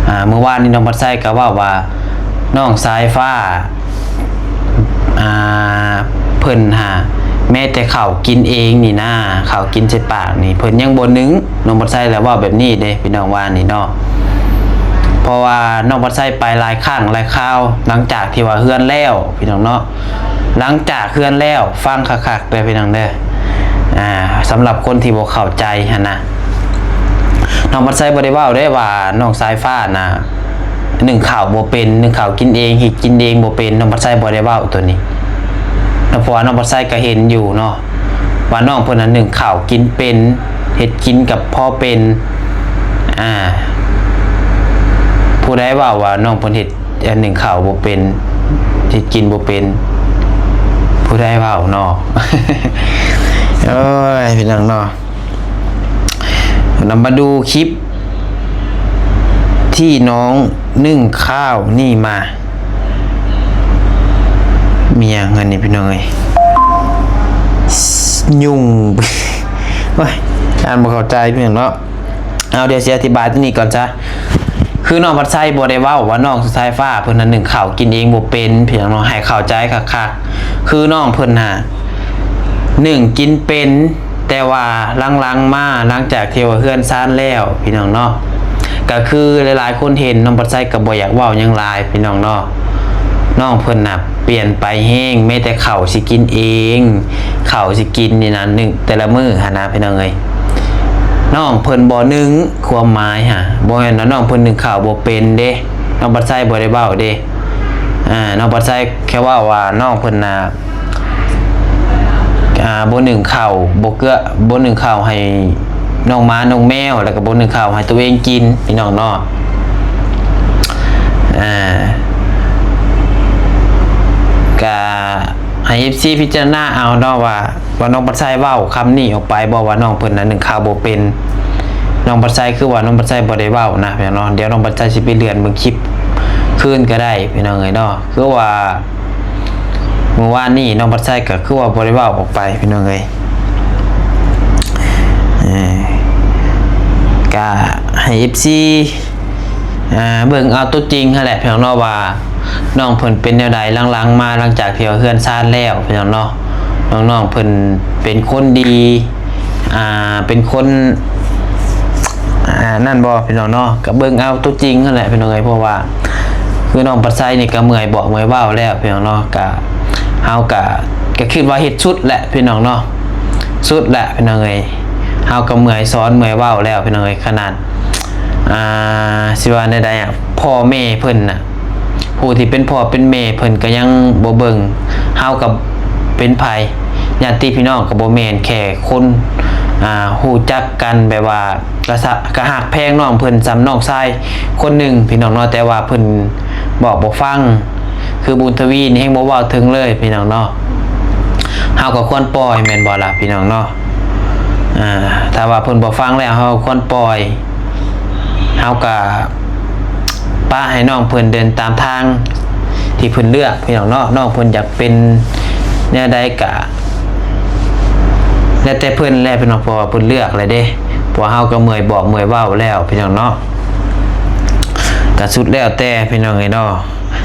ອ່າ ມື້ວານນີ້ນ້ອງບັດໄຊກໍເວົ້າວ່ານ້ອງສາຍຟ້າ ອ່າ ເພິ່ນຫາ ແມ້ແຕ່ເຂົ້າກິນເອງນີ້ນາ ເຂົ້າກິນໃສ່ປາກນີ້ ເພິ່ນຍັງບໍ່ໜຶ້ງ. ນ້ອງບັດໄຊລະເວົ້າແບບນີ້ເດ້ພີ່ນ້ອງ ວ່ານີ້ເນາະ ເພາະວ່ານ້ອງບັດໄຊໄປຫຼາຍຄັ້ງຫຼາຍຄາວ ຫຼັງຈາກທີ່ວ່າເຮືອນແລ້ວພີ່ນ້ອງເນາະ. ຫຼັງຈາກເຮືອນແລ້ວ ຟັງຄັກໆເດີພີ່ນ້ອງເດີ ອ່າ ສຳລັບຄົນທີ່ບໍ່ເຂົ້າໃຈຫັ້ນນະ ນ້ອງບັດໄຊບໍ່ໄດ້ເວົ້າເດ້ວ່ານ້ອງສາຍຟ້ານະ ໜຶ້ງເຂົ້າບໍ່ເປັນ ໜຶ້ງເຂົ້າກິນເອງ ເຮັດກິນເອງບໍ່ເປັນ ນ້ອງບັດໄຊບໍ່ໄດ້ເວົ້າໂຕນີ້ເນາະ ເພາະວ່ານ້ອງບັດໄຊກໍເຫັນຢູ່ເນາະ ວ່ານ້ອງເພິ່ນນັ້ນໜຶ້ງເຂົ້າກິນເປັນ ເຮັດກິນກໍພໍເປັນ. ອ່າ ຜູ້ໃດເວົ້າວ່ານ້ອງເພິ່ນເຮັດ ອັນໜຶ້ງເຂົ້າບໍ່ເປັນ ເຮັດກິນບໍ່ເປັນ ຜູ້ໃດເວົ້າເນາະ? ໂອ້ຍ ພີ່ນ້ອງເນາະ ນຳມາດູຄລິບທີ່ນ້ອງໜຶ້ງຂ້າວນີ້ມາ ມີຫຍັງອັນນີ້ພີ່ນ້ອງເອີຍ ຍຸງ ໂອ້ຍ ອ່ານບໍ່ເຂົ້າໃຈພີ່ນ້ອງເນາະ. ເອົາ ດຽວຊິອະທິບາຍຕົວນີ້ກ່ອນຊະ ຄືນ້ອງບັດໄຊບໍ່ໄດ້ເວົ້າວ່ານ້ອງສາຍຟ້າເພິ່ນນັ້ນໜຶ້ງເຂົ້າກິນເອງບໍ່ເປັນພີ່ນ້ອງເນາະ ໃຫ້ເຂົ້າໃຈຄັກໆ ຄືນ້ອງເພິ່ນຫາ ໜຶ້ງກິນເປັນ ແຕ່ວ່າຫຼັງໆມາ ຫຼັງຈາກທີ່ວ່າເຮືອນຊານແລ້ວພີ່ນ້ອງເນາະ ກໍຄືຫຼາຍໆຄົນເຫັນ ນ້ອງບັດໄຊກໍບໍ່ຢາກເວົ້າຫຍັງຫຼາຍພີ່ນ້ອງເນາະ. ນ້ອງເພິ່ນນະປ່ຽນໄປແຮງ ແມ້ແຕ່ເຂົ້າຊິກິນເອງ ເຂົ້າຊິກິນນີ້ນະ ໜຶ້ງແຕ່ລະມື້ຫັ້ນນະພີ່ນ້ອງເອີຍ ນ້ອງເພິ່ນບໍ່ໜຶ້ງ ຄວາມໝາຍຫາ ບໍ່ແມ່ນວ່ານ້ອງເພິ່ນໜຶ້ງເຂົ້າບໍ່ເປັນເດ້ ນ້ອງບັດໄຊບໍ່ໄດ້ເວົ້າເດ້. ອ່າ ນ້ອງບັດໄຊແຄ່ເວົ້າວ່ານ້ອງເພິ່ນນະ ອ່າ ບໍ່ໜຶ້ງເຂົ້າ ບໍ່ເກືອ ບໍ່ໜຶ້ງເຂົ້າໃຫ້ນ້ອງໝານ້ອງແມວ ແລ້ວກໍບໍ່ໜຶ້ງເຂົ້າໃຫ້ຕົວເອງກິນ ພີ່ນ້ອງເນາະ. ອ່າ ກະໃຫ້ເອັຟຊີພິຈາລະນາເອົາເນາະວ່າ ວ່ານ້ອງບັດໄຊເວົ້າຄຳນີ້ອອກໄປບໍ່ ວ່ານ້ອງເພິ່ນນະໜຶ້ງເຂົ້າບໍ່ເປັນ. ນ້ອງບັດໄຊຄືວ່ານ້ອງບັດໄຊບໍ່ໄດ້ເວົ້ານະ ພີ່ນ້ອງເນາະ. ດຽວນ້ອງບັດໄຊຊິໄປເລື່ອນເບິ່ງຄລິບຄືນກໍໄດ້ ພີ່ນ້ອງເອີຍເນາະ. ຄືວ່າ ມື້ວານນີ້ນ້ອງບັດໄຊກໍຄືວ່າບໍ່ໄດ້ເວົ້າອອກໄປ ພີ່ນ້ອງເອີຍ. ເອີ ກະໃຫ້ເອັຟຊີ ອ່າ ເບິ່ງເອົາຕົວຈິງຫັ້ນແຫຼະ ພີ່ນ້ອງເນາະ ວ່ານ້ອງເພິ່ນເປັນແນວໃດ ຫຼັງໆມາ ຫຼັງຈາກທີ່ວ່າເຮືອນຊານແລ້ວ ພີ່ນ້ອງເນາະ. ນ້ອງໆເພິ່ນເປັນຄົນດີ ອ່າ ເປັນຄົນ ອ່າ ນັ້ນບໍ່ ພີ່ນ້ອງເນາະ. ກໍເບິ່ງເອົາຕົວຈິງຫັ້ນແຫຼະ ພີ່ນ້ອງເອີຍ. ເພາະວ່າຄືນ້ອງບັດໄຊນີ້ກໍເມື່ອຍບອກເມື່ອຍເວົ້າແລ້ວ ພີ່ນ້ອງເນາະ. ກໍເຮົາກໍ ກໍຄິດວ່າເຮັດສຸດແຫຼະ ພີ່ນ້ອງເນາະ, ສຸດແຫຼະ ພີ່ນ້ອງເອີຍ. ເຮົາກໍເມື່ອຍສອນເມື່ອຍເວົ້າແລ້ວ ພີ່ນ້ອງເອີຍ. ຂະໜາດ ອ່າ ຊິວ່າແນວໃດອະ ພໍ່ແມ່ເພິ່ນນະ ຜູ້ທີ່ເປັນພໍ່ເປັນແມ່ເພິ່ນກໍຍັງບໍ່ເບິ່ງ ເຮົາກໍເປັນໃຜ? ຍາດຕິພີ່ນ້ອງກໍບໍ່ແມ່ນແຄ່ຄົນ ອ່າ ຮູ້ຈັກກັນແບບວ່າ ກະສະ ກະຮັກແພງນ້ອງເພິ່ນສ່ຳນ້ອງຊາຍຄົນໜຶ່ງ ພີ່ນ້ອງເນາະ, ແຕ່ວ່າເພິ່ນບອກບໍ່ຟັງ. ຄືບຸນທະວີນີ້ແຮ່ງບໍ່ເວົ້າເຖິງເລີຍ ພີ່ນ້ອງເນາະ. ເຮົາກໍຄວນປ່ອຍແມ່ນບໍ່ລະ ພີ່ນ້ອງເນາະ? ອ່າ ຖ້າວ່າເພິ່ນບໍ່ຟັງແລ້ວ ເຮົາຄວນປ່ອຍ. ເຮົາກໍປະໃຫ້ນ້ອງເພິ່ນເດີນຕາມທາງທີ່ເພິ່ນເລືອກ ພີ່ນ້ອງເນາະ. ນ້ອງເພິ່ນຢາກເປັນແນວໃດກະ ແລ້ວແຕ່ເພິ່ນແຫຼະ ພີ່ນ້ອງ, ເພາະວ່າເພິ່ນເລືອກແລ້ວເດ້. ພວກເຮົາກໍເມື່ອຍບອກເມື່ອຍເວົ້າແລ້ວ ພີ່ນ້ອງເນາະ, ກໍສຸດແລ້ວແຕ່ ພີ່ນ້ອງເອີຍເນາະ.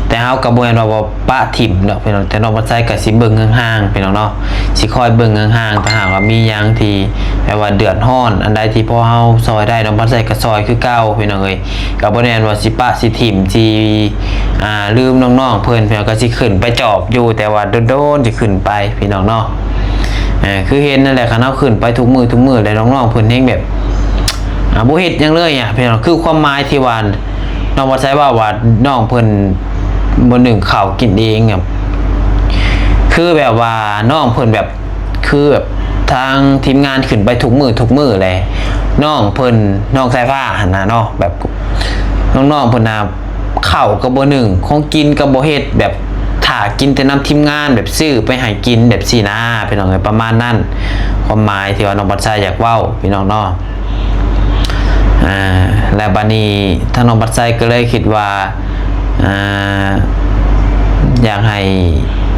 ແຕ່ເຮົາກໍບໍ່ແມ່ນວ່າ ວ່າປະຖິ້ມດອກ ພີ່ນ້ອງ, ແຕ່ນ້ອງພັດໄຊກໍຊິເບິ່ງຫ່າງໆ ພີ່ນ້ອງເນາະ, ຊິຄອຍເບິ່ງຫ່າງໆ. ຖ້າຫາກວ່າມີຫຍັງທີ່ແບບວ່າເດືອດຮ້ອນ ອັນໃດທີ່ພໍເຮົາຊ່ອຍໄດ້ ນ້ອງພັດໄຊກໍຊ່ອຍຄືເກົ່າ ພີ່ນ້ອງເອີຍ. ກໍບໍ່ແມ່ນວ່າຊິປະຊິຖິ້ມ ຊິ ອ່າ ລືມນ້ອງໆເພິ່ນ, ພີ່ນ້ອງກໍຊິຂຶ້ນໄປຈອບຢູ່ ແຕ່ວ່າໂດນໆຊິຂຶ້ນໄປ ພີ່ນ້ອງເນາະ. ເອີ ຄືເຫັນນັ້ນແຫຼະ ຄັນເຮົາຂຶ້ນໄປທຸກມື້ທຸກມື້ແລ້ວ ນ້ອງໆເພິ່ນແຮ່ງແບບ ອ່າ ບໍ່ເຮັດຫຍັງເລີຍອະ ພີ່ນ້ອງ. ຄືຄວາມໝາຍທີ່ວ່ານ້ອງພັດໄຊເວົ້າວ່າ ນ້ອງເພິ່ນບໍ່ໜຶ້ງເຂົ້າກິນເອງອະ, ຄືແບບວ່ານ້ອງເພິ່ນແບບ ຄືແບບທາງທີມງານຂຶ້ນໄປທຸກມື້ທຸກມື້ແຫຼະ ນ້ອງເພິ່ນ ນ້ອງສາຍຟ້າຫັ້ນນະເນາະ, ແບບນ້ອງໆເພິ່ນນະ ເຂົ້າກໍບໍ່ໜຶ້ງ ຂອງກິນກໍບໍ່ເຮັດ ແບບຖ້າກິນແຕ່ນຳທີມງານ ແບບຊື້ໄປໃຫ້ກິນແບບຊີ້ນະ ພີ່ນ້ອງເອີຍ. ປະມານນັ້ນ ຄວາມໝາຍທີ່ວ່ານ້ອງພັດໄຊຢາກເວົ້າ ພີ່ນ້ອງເນາະ. ອ່າ ແລ້ວບາດນີ້ທາງນ້ອງພັດໄຊກໍເລີຍຄິດວ່າ ອ່າ ຢາກໃຫ້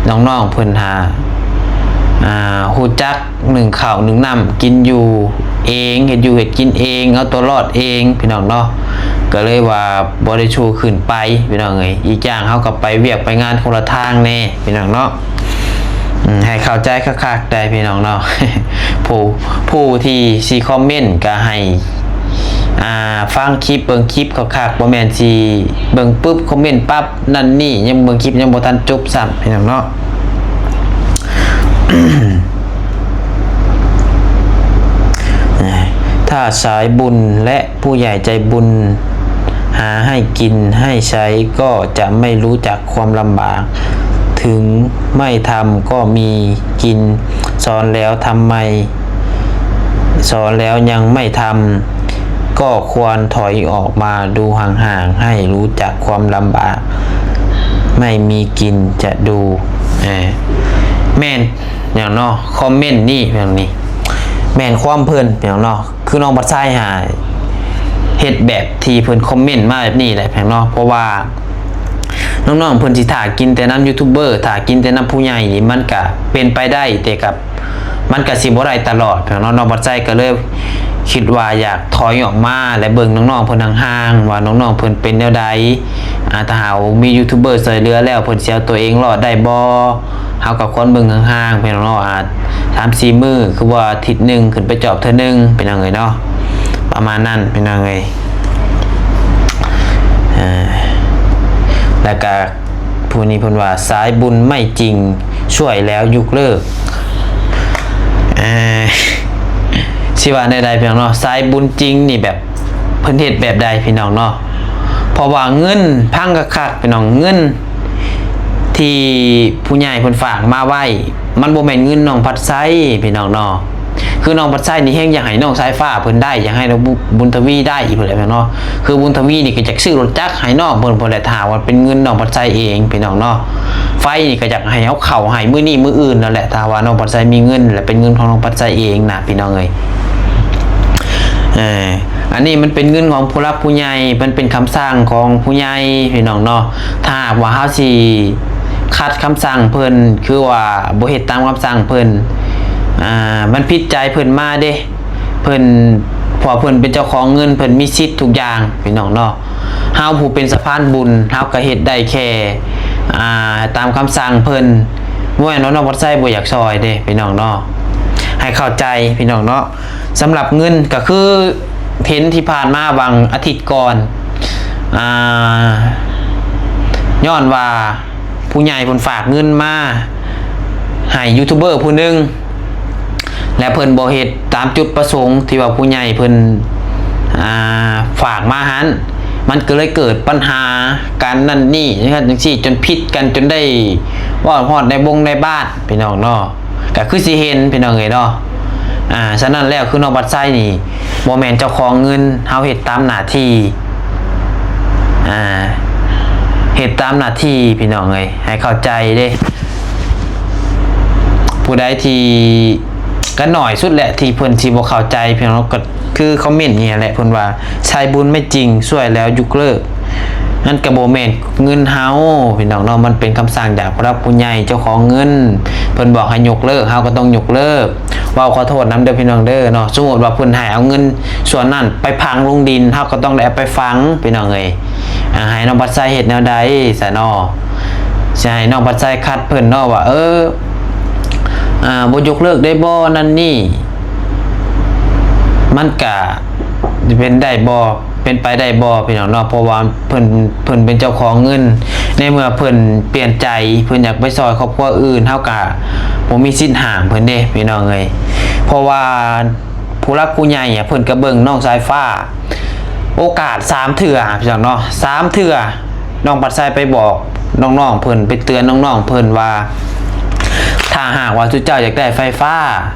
ນ້ອງໆເພິ່ນຫາ ອ່າ ຮູ້ຈັກໜຶ້ງເຂົ້າໜຶ້ງນ້ຳກິນຢູ່ເອງ ເຮັດຢູ່ເຮັດກິນເອງ ເອົາຕົວລອດເອງ ພີ່ນ້ອງເນາະ. ກໍເລີຍວ່າບໍ່ໄດ້ຊູຂຶ້ນໄປ ພີ່ນ້ອງເອີຍ. ອີກຢ່າງເຮົາກໍໄປວຽກໄປງານຄົນລະທາງແດ່ ພີ່ນ້ອງເນາະ. ອືມ ໃຫ້ເຂົ້າໃຈຄັກໆໄດ໋ ພີ່ນ້ອງເນາະ. ຜູ້ ຜູ້ທີ່ຊິຄອມເມັນກໍໃຫ້ ອ່າ ຟັງຄລິບ ເບິ່ງຄລິບຄັກໆ, ບໍ່ແມ່ນຊິເບິ່ງປຶບຄອມເມັນປັບ ນັ້ນນີ້ ຍັງເບິ່ງຄລິບຍັງບໍ່ທັນຈົບຊ້ຳ ພີ່ນ້ອງເນາະ. ຖ້າສາຍບຸນແລະ ຜູ້ໃຫຍ່ໃຈບຸນຫາໃຫ້ກິນໃຫ້ໃຊ້ ກໍຈະໄມ່ຮູ້ຈັກຄວາມລຳບາກ. ເຖິງໄມ່ທຳກໍມີກິນ, ສອນແລ້ວທຳໄມ ສອນແລ້ວຍັງໄມ່ທຳ ກໍຄວນຖອຍອອກມາດູຫ່າງໆ ໃຫ້ຮູ້ຈັກຄວາມລຳບາກ, ໄມ່ມີກິນຈະດູ. ເອີ ແມ່ນຫຍັງເນາະ ຄອມເມັນນີ້ ແບບນີ້ ແມ່ນຄວາມເພິ່ນຫຍັງເນາະ. ຄືນ້ອງພັດໄຊຫາເຮັດແບບທີ່ເພິ່ນຄອມເມັນມາແບບນີ້ແຫຼະ ແພງເນາະ, ເພາະວ່ານ້ອງໆເພິ່ນຊິຖ້າກິນແຕ່ນຳຢູທູບເບີ ຖ້າກິນແຕ່ນຳຜູ້ໃຫຍ່ນີ້ ມັນກະເປັນໄປໄດ້ ແຕ່ກະ ມັນກະຊິບໍ່ໄດ້ຕະຫຼອດ ແພງເນາະ. ນ້ອງພັດໄຊກະເລີຍຄິດວ່າຢາກຖອຍອອກມາ ແລະ ເບິ່ງນ້ອງໆເພິ່ນຫ່າງໆ ວ່ານ້ອງໆເພິ່ນເປັນແນວໃດ. ອາ ຖ້າຫາກມີຢູທູບເບີຊ່ວຍເຫຼືອແລ້ວ ເພິ່ນຊິເອົາຕົວເອງລອດໄດ້ບໍ່? ເຮົາກໍຄວນເບິ່ງຫ່າງໆ ພີ່ນ້ອງເນາະ, ອາ ສາມສີ່ມື້ ຄືວ່າອາທິດໜຶ່ງຂຶ້ນໄປຈອບເທື່ອໜຶ່ງ ພີ່ນ້ອງເອີຍເນາະ, ປະມານນັ້ນ ພີ່ນ້ອງເອີຍ. ເອີ ແລ້ວກະຜູ້ນີ້ເພິ່ນວ່າ ສາຍບຸນໄມ່ຈິງ ຊ່ວຍແລ້ວຍົກເລີກ. ເອີ ຊິວ່າແນວໃດ ພີ່ນ້ອງເນາະ, ສາຍບຸນຈິງນີ້ແບບ ເພິ່ນເຮັດແບບໃດ ພີ່ນ້ອງເນາະ? ເພາະວ່າເງິນ ຟັງຄັກໆ ພີ່ນ້ອງ, ເງິນທີ່ຜູ້ໃຫຍ່ເພິ່ນຝາກມາໄວ້ ມັນບໍ່ແມ່ນເງິນນ້ອງພັດໄຊ ພີ່ນ້ອງເນາະ. ຄືນ້ອງພັດໄຊນີ້ແຮ່ງຢາກໃຫ້ນ້ອງສາຍຟ້າເພິ່ນໄດ້ ຢາກໃຫ້ນ້ອງບຸນທະວີໄດ້ພຸ້ນແຫຼະ ພີ່ນ້ອງເນາະ. ຄືບຸນທະວີນີ້ກໍຢາກຊື້ລົດຈັກໃຫ້ນ້ອງເພິ່ນພຸ້ນແຫຼະ ຖ້າວ່າເປັນເງິນນ້ອງພັດໄຊເອງ ພີ່ນ້ອງເນາະ. ໄຟນີ້ກໍຢາກໃຫ້ເອົາເຂົ້າໃຫ້ມື້ນີ້ມື້ອື່ນນັ້ນແຫຼະ ຖ້າວ່ານ້ອງພັດໄຊມີເງິນ ແລະ ເປັນເງິນຂອງນ້ອງພັດໄຊເອງນະ ພີ່ນ້ອງເອີຍ. ເອີ ອັນນີ້ມັນເປັນເງິນຂອງຜູ້ຫຼັກຜູ້ໃຫຍ່ ມັນເປັນຄຳສັ່ງຂອງຜູ້ໃຫຍ່ ພີ່ນ້ອງເນາະ. ຖ້າຫາກວ່າເຮົາຊິຂັດຄຳສັ່ງເພິ່ນ ຄືວ່າບໍ່ເຮັດຕາມຄຳສັ່ງເພິ່ນ ອ່າ ມັນຜິດໃຈເພິ່ນມາເດ້ ເພິ່ນ ເພາະວ່າເພິ່ນເປັນເຈົ້າຂອງເງິນ ເພິ່ນມີສິດທຸກຢ່າງ ພີ່ນ້ອງເນາະ. ເຮົາຜູ້ເປັນສະພານບຸນ ເຮົາກໍເຮັດໄດ້ແຄ່ ອ່າ ຕາມຄຳສັ່ງເພິ່ນ ບໍ່ແມ່ນວ່ານ້ອງພັດໄຊບໍ່ຢາກຊ່ອຍເດ້ ພີ່ນ້ອງເນາະ. ໃຫ້ເຂົ້າໃຈ ພີ່ນ້ອງເນາະ. ສຳລັບເງິນກໍຄືເຫັນທີ່ຜ່ານມາຫວ່າງອາທິດກ່ອນ ອ່າ ຍ້ອນວ່າຜູ້ໃຫຍ່ເພິ່ນຝາກເງິນມາໃຫ້ຢູທູບເບີຜູ້ໜຶ່ງ ແລະ ເພິ່ນບໍ່ເຮັດຕາມຈຸດປະສົງທີ່ວ່າຜູ້ໃຫຍ່ເພິ່ນ ອ່າ ຝາກມາຫັ້ນ ມັນກໍເລີຍເກີດບັນຫາກັນນັ້ນນີ້ ຈັ່ງຊັ້ນຈັ່ງຊີ້ ຈົນຜິດກັນ ຈົນໄດ້ເວົ້າຮອດໃນວົງໃນບ້ານ ພີ່ນ້ອງເນາະ. ກໍຄືຊິເຫັນ ພີ່ນ້ອງເອີຍເນາະ, ອ່າ ສະນັ້ນແລ້ວ ຄືນ້ອງພັດໄຊນີ້ບໍ່ແມ່ນເຈົ້າຂອງເງິນ, ເຮົາເຮັດຕາມໜ້າທີ່ ອ່າ ເຮັດຕາມໜ້າທີ່ ພີ່ນ້ອງເອີຍ ໃຫ້ເຂົ້າໃຈເດ້. ຜູ້ໃດທີ່ ກໍໜ້ອຍສຸດແຫຼະທີ່ເພິ່ນຊິບໍ່ເຂົ້າໃຈ ພີ່ນ້ອງ, ກໍຄືຄອມເມັນນີ້ແຫຼະ ເພິ່ນວ່າ ໃຊ້ບຸນໄມ່ຈິງ ຊ່ວຍແລ້ວຍົກເລີກ. ນັ້ນກໍບໍ່ແມ່ນເງິນເຮົາ ພີ່ນ້ອງເນາະ, ມັນເປັນຄຳສັ່ງຈາກຜູ້ຫຼັກຜູ້ໃຫຍ່ເຈົ້າຂອງເງິນ ເພິ່ນບອກໃຫ້ຍົກເລີກ ເຮົາກໍຕ້ອງຍົກເລີກ. ເວົ້າຂໍໂທດນຳເດີພີ່ນ້ອງເດີເນາະ, ສົມມຸດວ່າເພິ່ນໃຫ້ເອົາເງິນສ່ວນນັ້ນໄປຝັງລົງດິນ ເຮົາກໍຕ້ອງໄດ້ເອົາໄປຝັງ ພີ່ນ້ອງເອີຍ. ອ່າ ໃຫ້ນ້ອງພັດໄຊເຮັດແນວໃດຊະເນາະ? ຊິໃຫ້ນ້ອງພັດໄຊຂັດເພິ່ນເນາະວ່າ ເອີ ອ່າ ບໍ່ຍົກເລີກໄດ້ບໍ່ ນັ້ນນີ້ ມັນກະເປັນໄດ້ບໍ່? ເປັນໄປໄດ້ບໍ່ ພີ່ນ້ອງເນາະ? ເພາະວ່າເພິ່ນ ເພິ່ນເປັນເຈົ້າຂອງເງິນ, ໃນເມື່ອເພິ່ນປ່ຽນໃຈ ເພິ່ນຢາກໄປຊ່ອຍຄອບຄົວອື່ນ ເຮົາກະບໍ່ມີສິດຫ້າມເພິ່ນເດ້ ພີ່ນ້ອງເອີຍ. ເພາະວ່າຜູ້ຫຼັກຜູ້ໃຫຍ່ ເພິ່ນກະເບິ່ງນ້ອງສາຍຟ້າ ໂອກາດສາມເທື່ອ ພີ່ນ້ອງເນາະ, ສາມເທື່ອ ນ້ອງພັດໄຊໄປບອກນ້ອງໆເພິ່ນ ໄປເຕືອນນ້ອງໆເພິ່ນວ່າ ຖ້າຫາກວ່າຊຸເຈົ້າຢາກໄດ້ໄຟຟ້າ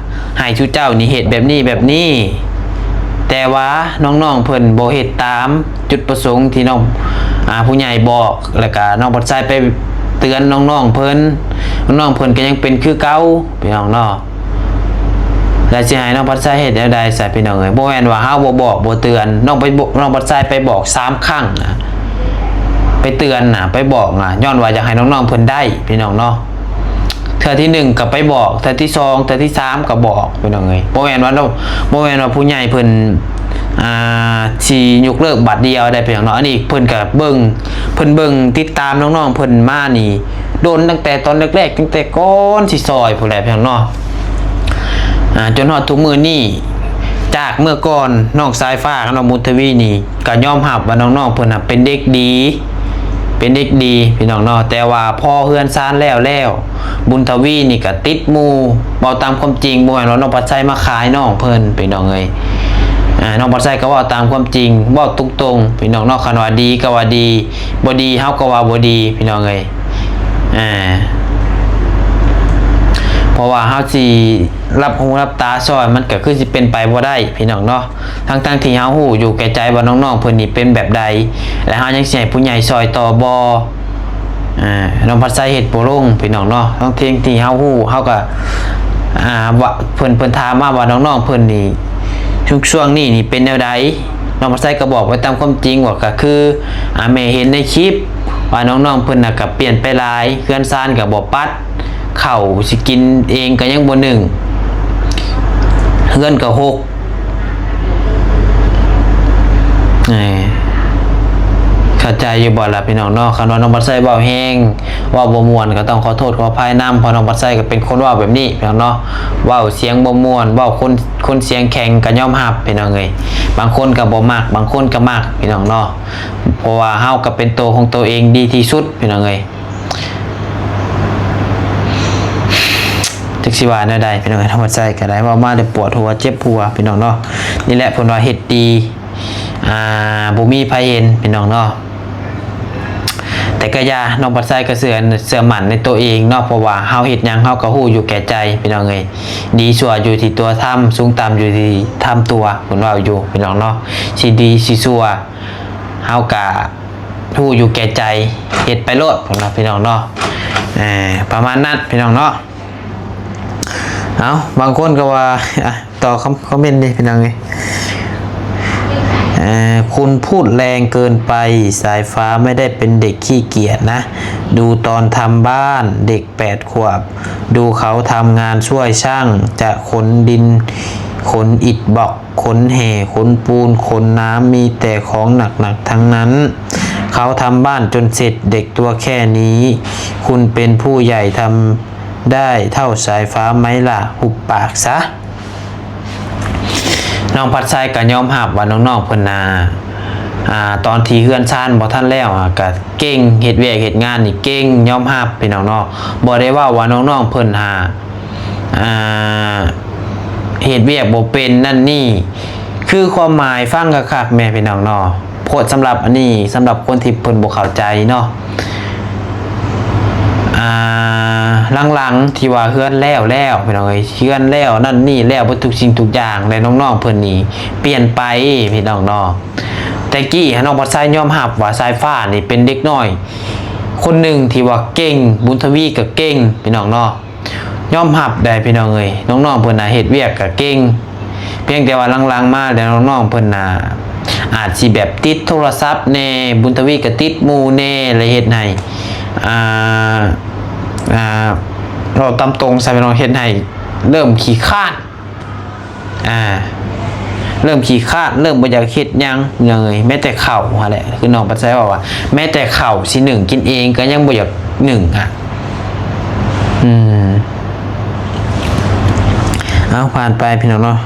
ໃຫ້ຊຸເຈົ້ານີ້ເຮັດແບບນີ້ແບບນີ້, ແຕ່ວ່ານ້ອງໆເພິ່ນບໍ່ເຮັດຕາມຈຸດປະສົງທີ່ນ້ອງ ອ່າ ຜູ້ໃຫຍ່ບອກ, ແລ້ວກະນ້ອງພັດໄຊໄປເຕືອນນ້ອງໆເພິ່ນ, ນ້ອງໆເພິ່ນກໍຍັງເປັນຄືເກົ່າ ພີ່ນ້ອງເນາະ. ແລ້ວຊິໃຫ້ນ້ອງພັດໄຊເຮັດແນວໃດຊະ ພີ່ນ້ອງເອີຍ? ບໍ່ແມ່ນວ່າເຮົາບໍ່ບອກບໍ່ເຕືອນ, ນ້ອງໄປບອກ ນ້ອງພັດໄຊໄປບອກສາມຄັ້ງນະ, ໄປເຕືອນນະ ໄປບອກນະ ຍ້ອນວ່າຢາກໃຫ້ນ້ອງໆເພິ່ນໄດ້ພີ່ນ້ອງເນາະ. ເທື່ອທີໜຶ່ງກໍໄປບອກ, ເທື່ອທີສອງ ເທື່ອທີສາມກໍບອກ ພີ່ນ້ອງເອີຍ. ບໍ່ແມ່ນວ່າ ບໍ່ແມ່ນວ່າຜູ້ໃຫຍ່ເພິ່ນ ອ່າ ຊິຍົກເລີກບາດດຽວໄດ້ພີ່ນ້ອງເນາະ. ອັນນີ້ເພິ່ນກໍເບິ່ງ ເພິ່ນເບິ່ງຕິດຕາມນ້ອງໆເພິ່ນມານີ້ ດົນຕັ້ງແຕ່ຕອນແລກໆ ຕັ້ງແຕ່ກ່ອນຊິຊ່ອຍພຸ້ນແຫຼະພີ່ນ້ອງເນາະ, ອ່າ ຈົນຮອດທຸກມື້ນີ້. ຈາກເມື່ອກ່ອນ ນ້ອງສາຍຟ້າກັບນ້ອງບຸນທະວີນີ້ກໍຍອມຮັບວ່ານ້ອງໆເພິ່ນນະເປັນເດັກດີ ເປັນເດັກດີພີ່ນ້ອງເນາະ, ແຕ່ວ່າພໍເຮືອນຊານແລ້ວແລ້ວ ບຸນທະວີນີ້ກໍຕິດໝູ່. ເວົ້າຕາມຄວາມຈິງ ບໍ່ແມ່ນວ່ານ້ອງພັດໄຊມາຂາຍນ້ອງເພິ່ນ ພີ່ນ້ອງເອີຍ. ອ່າ ນ້ອງພັດໄຊກໍເວົ້າຕາມຄວາມຈິງ ເວົ້າຕົງໆ ພີ່ນ້ອງເນາະ. ຄັນວ່າດີກໍວ່າດີ ບໍ່ດີເຮົາກໍວ່າບໍ່ດີ ພີ່ນ້ອງເອີຍ. ອ່າ ເພາະວ່າເຮົາຊິຫຼັບຫູຫຼັບຕາຊ່ອຍ ມັນກໍຄືຊິເປັນໄປບໍ່ໄດ້ ພີ່ນ້ອງເນາະ, ທັງໆທີ່ເຮົາຮູ້ຢູ່ແກ່ໃຈວ່ານ້ອງໆເພິ່ນນີ້ເປັນແບບໃດ ແລະເຮົາຍັງຊິໃຫ້ຜູ້ໃຫຍ່ຊ່ອຍຕໍ່ບໍ່? ອ່າ ນ້ອງພັດໄຊເຮັດບໍ່ລົງ ພີ່ນ້ອງເນາະ, ທັງທີ່ເຮົາຮູ້ ເຮົາກໍ ອ່າ ວ່າເພິ່ນ ເພິ່ນຖາມມາວ່ານ້ອງໆເພິ່ນນີ້ ຊ່ວງ ຊ່ວງນີ້ນີ້ເປັນແນວໃດ? ນ້ອງພັດໄຊກໍບອກໄປຕາມຄວາມຈິງວ່າ ກໍຄື ອ່າ ແມ່ເຫັນໃນຄລິບວ່ານ້ອງໆເພິ່ນນະກໍປ່ຽນໄປຫຼາຍ, ເຮືອນຊານກໍບໍ່ປັດ, ເຂົ້າຊິກິນເອງກໍຍັງບໍ່ໜຶ້ງ, ເຮືອນກໍຮົກ. ເອີ ເຂົ້າໃຈຢູ່ບໍ່ລະພີ່ນ້ອງເນາະ? ຄັນວ່ານ້ອງບັດໄຊເວົ້າແຮງ ເວົ້າບໍ່ມ່ວນ ກໍຕ້ອງຂໍໂທດຂໍອະໄພນຳ, ເພາະນ້ອງບັດໄຊກໍເປັນຄົນເວົ້າແບບນີ້ພີ່ນ້ອງເນາະ, ເວົ້າສຽງບໍ່ມ່ວນ, ເວົ້າຄົນ ຄົນສຽງແຂງກໍຍອມຮັບພີ່ນ້ອງເອີຍ. ບາງຄົນກໍບໍ່ມັກ, ບາງຄົນກໍມັກພີ່ນ້ອງເນາະ, ເພາະວ່າເຮົາກໍເປັນໂຕຂອງໂຕເອງດີທີ່ສຸດພີ່ນ້ອງເອີຍ. ຈັກຊິວ່າແນວໃດພີ່ນ້ອງເອີຍ, ນ້ອງບັດໄຊກໍໄດ້ເວົ້າມາແລ້ວປວດຫົວເຈັບຫົວພີ່ນ້ອງເນາະ. ນີ້ແຫຼະເພິ່ນວ່າເຮັດດີ ອ່າ ບໍ່ມີໃຜເຫັນພີ່ນ້ອງເນາະ, ແຕ່ກະຢ່າ, ນ້ອງບັດໄຊກໍເຊື່ອ ເຊື່ອໝັ້ນໃນຕົວເອງເນາະ, ເພາະວ່າເຮົາເຮັດຫຍັງເຮົາກໍຮູ້ຢູ່ແກ່ໃຈພີ່ນ້ອງເອີຍ. ດີຊົ່ວຢູ່ທີ່ຕົວທຳ, ສູງຕ່ຳຢູ່ທີ່ທຳຕົວ, ເພິ່ນເວົ້າຢູ່ພີ່ນ້ອງເນາະ. ຊິດີຊິຊົ່ວເຮົາກະຮູ້ຢູ່ແກ່ໃຈ, ເຮັດໄປໂລດ ເພິ່ນວ່າພີ່ນ້ອງເນາະ. ເອີ ປະມານນັ້ນພີ່ນ້ອງເນາະ. ເອົາ ບາງຄົນກໍວ່າ ອ່ະ ຕໍ່ຄອມ ຄອມເມັນເດ້ພີ່ນ້ອງເອີຍ. ເອີ ຄຸນພູດແຮງເກີນໄປ, ສາຍຟ້າໄມ່ໄດ້ເປັນເດັກຂີ້ກຽດນະ, ດູຕອນທຳບ້ານ ເດັກແປດຂວບ ດູເຂົາທຳງານຊ່ວຍຊ່າງ ຈະຂົນດິນ ຂົນອິດບລັອກ ຂົນແຮ່ ຂົນປູນ ຂົນນ້ຳ ມີແຕ່ຂອງໜັກໆທັງນັ້ນ. ເຂົາທຳບ້ານຈົນເສັດ, ເດັກຕົວແຄ່ນີ້ ຄຸນເປັນຜູ້ໃຫຍ່ທຳ ໄດ້ເທົ່າສາຍຟ້າໄໝລະ? ຫຸບປາກຊະ. ນ້ອງພັດໄຊກໍຍອມຮັບວ່ານ້ອງໆເພິ່ນນະ ອ່າ ຕອນທີ່ເຮືອນຊານບໍ່ທັນແລ້ວ ກໍເກັ່ງ, ເຮັດວຽກເຮັດງານນີ້ເກັ່ງ, ຍອມຮັບພີ່ນ້ອງເນາະ. ບໍ່ໄດ້ເວົ້າວ່ານ້ອງໆເພິ່ນຫາ ອ່າ ເຮັດວຽກບໍ່ເປັນນັ້ນນີ້, ຄືຄວາມໝາຍຟັງຄັກໆແມ່ພີ່ນ້ອງເນາະ. ໂພດສຳລັບອັນນີ້ ສຳລັບຄົນທີ່ເພິ່ນບໍ່ເຂົ້າໃຈເນາະ ອ່າ ຫຼັງໆ ທີ່ວ່າເຮືອນແລ້ວແລ້ວ ພີ່ນ້ອງເອີຍ ເຮືອນແລ້ວນັ້ນນີ້ແລ້ວ ເບິດທຸກສິ່ງທຸກຢ່າງ ແລະ ນ້ອງໆ ເພິ່ນນີ້ປ່ຽນໄປ ພີ່ນ້ອງເນາະ. ແຕ່ກີ້ຫັ້ນ ນ້ອງພັດໄຊຍອມຮັບວ່າສາຍຟ້ານີ້ເປັນເດັກນ້ອຍຄົນໜຶ່ງທີ່ວ່າເກັ່ງ, ບຸນທະວີກໍເກັ່ງ ພີ່ນ້ອງເນາະ. ຍອມຮັບໄດ້ພີ່ນ້ອງເອີຍ ນ້ອງໆ ເພິ່ນນະເຮັດວຽກກະເກັ່ງ ພຽງແຕ່ວ່າຫຼັງໆມາແລ້ວ ນ້ອງໆ ເພິ່ນນະອາດຊິແບບຕິດໂທລະສັບແດ່ ບຸນທະວີກະຕິດໝູ່ແດ່ ແລະເຮັດໃຫ້ ອ່າ ອ່າ ເວົ້າຕາມຕົງຊະພີ່ນ້ອງ ເຮັດໃຫ້ເລີ່ມຂີ້ຄ້ານ ອ່າ ເລີ່ມຂີ້ຄ້ານ ເລີ່ມບໍ່ຢາກເຮັດຫຍັງເລີຍ ແມ້ແຕ່ເຂົ້າຫັ້ນແຫຼະ ຄືນ້ອງພັດໄຊເວົ້າວ່າ ແມ້ແຕ່ເຂົ້າຊິໜຶ້ງກິນເອງກໍຍັງບໍ່ຢາກໜຶ້ງອະ. ອືມ ເອົາ ຜ່ານໄປພີ່ນ້ອງເນາະ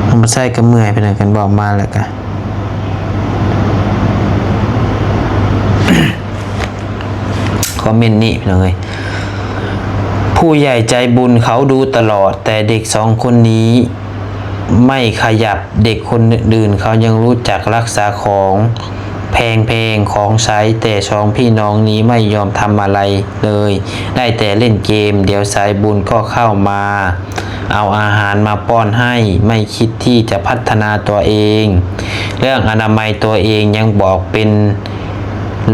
ນ້ອງພັດໄຊກໍເມື່ອຍພີ່ນ້ອງ ຄັນເວົ້າມາແລ້ວກໍ ຄອມເມັນນີ້ພີ່ນ້ອງເອີຍ ຜູ້ໃຫຍ່ໃຈບຸນເຂົາດູຕະຫຼອດ ແຕ່ເດັກສອງຄົນນີ້ໄມ່ຂະຫຍັບ ເດັກຄົນອື່ນໆເຂົາຍັງຮູ້ຈັກລັກສາຂອງແພງໆ ຂອງໃຊ້ ແຕ່ສອງພີ່ນ້ອງນີ້ໄມ່ຍອມທຳອະໄລເລີຍ ໄດ້ແຕ່ຫຼິ້ນເກມ ດຽວສາຍບຸນກໍເຂົ້າມາ ເອົາອາຫານມາປ້ອນໃຫ້ ໄມ່ຄິດທີ່ຈະພັດທະນາຕົວເອງ ເລື່ອງອະນາໄມຕົວເອງຍັງບອກເປັນ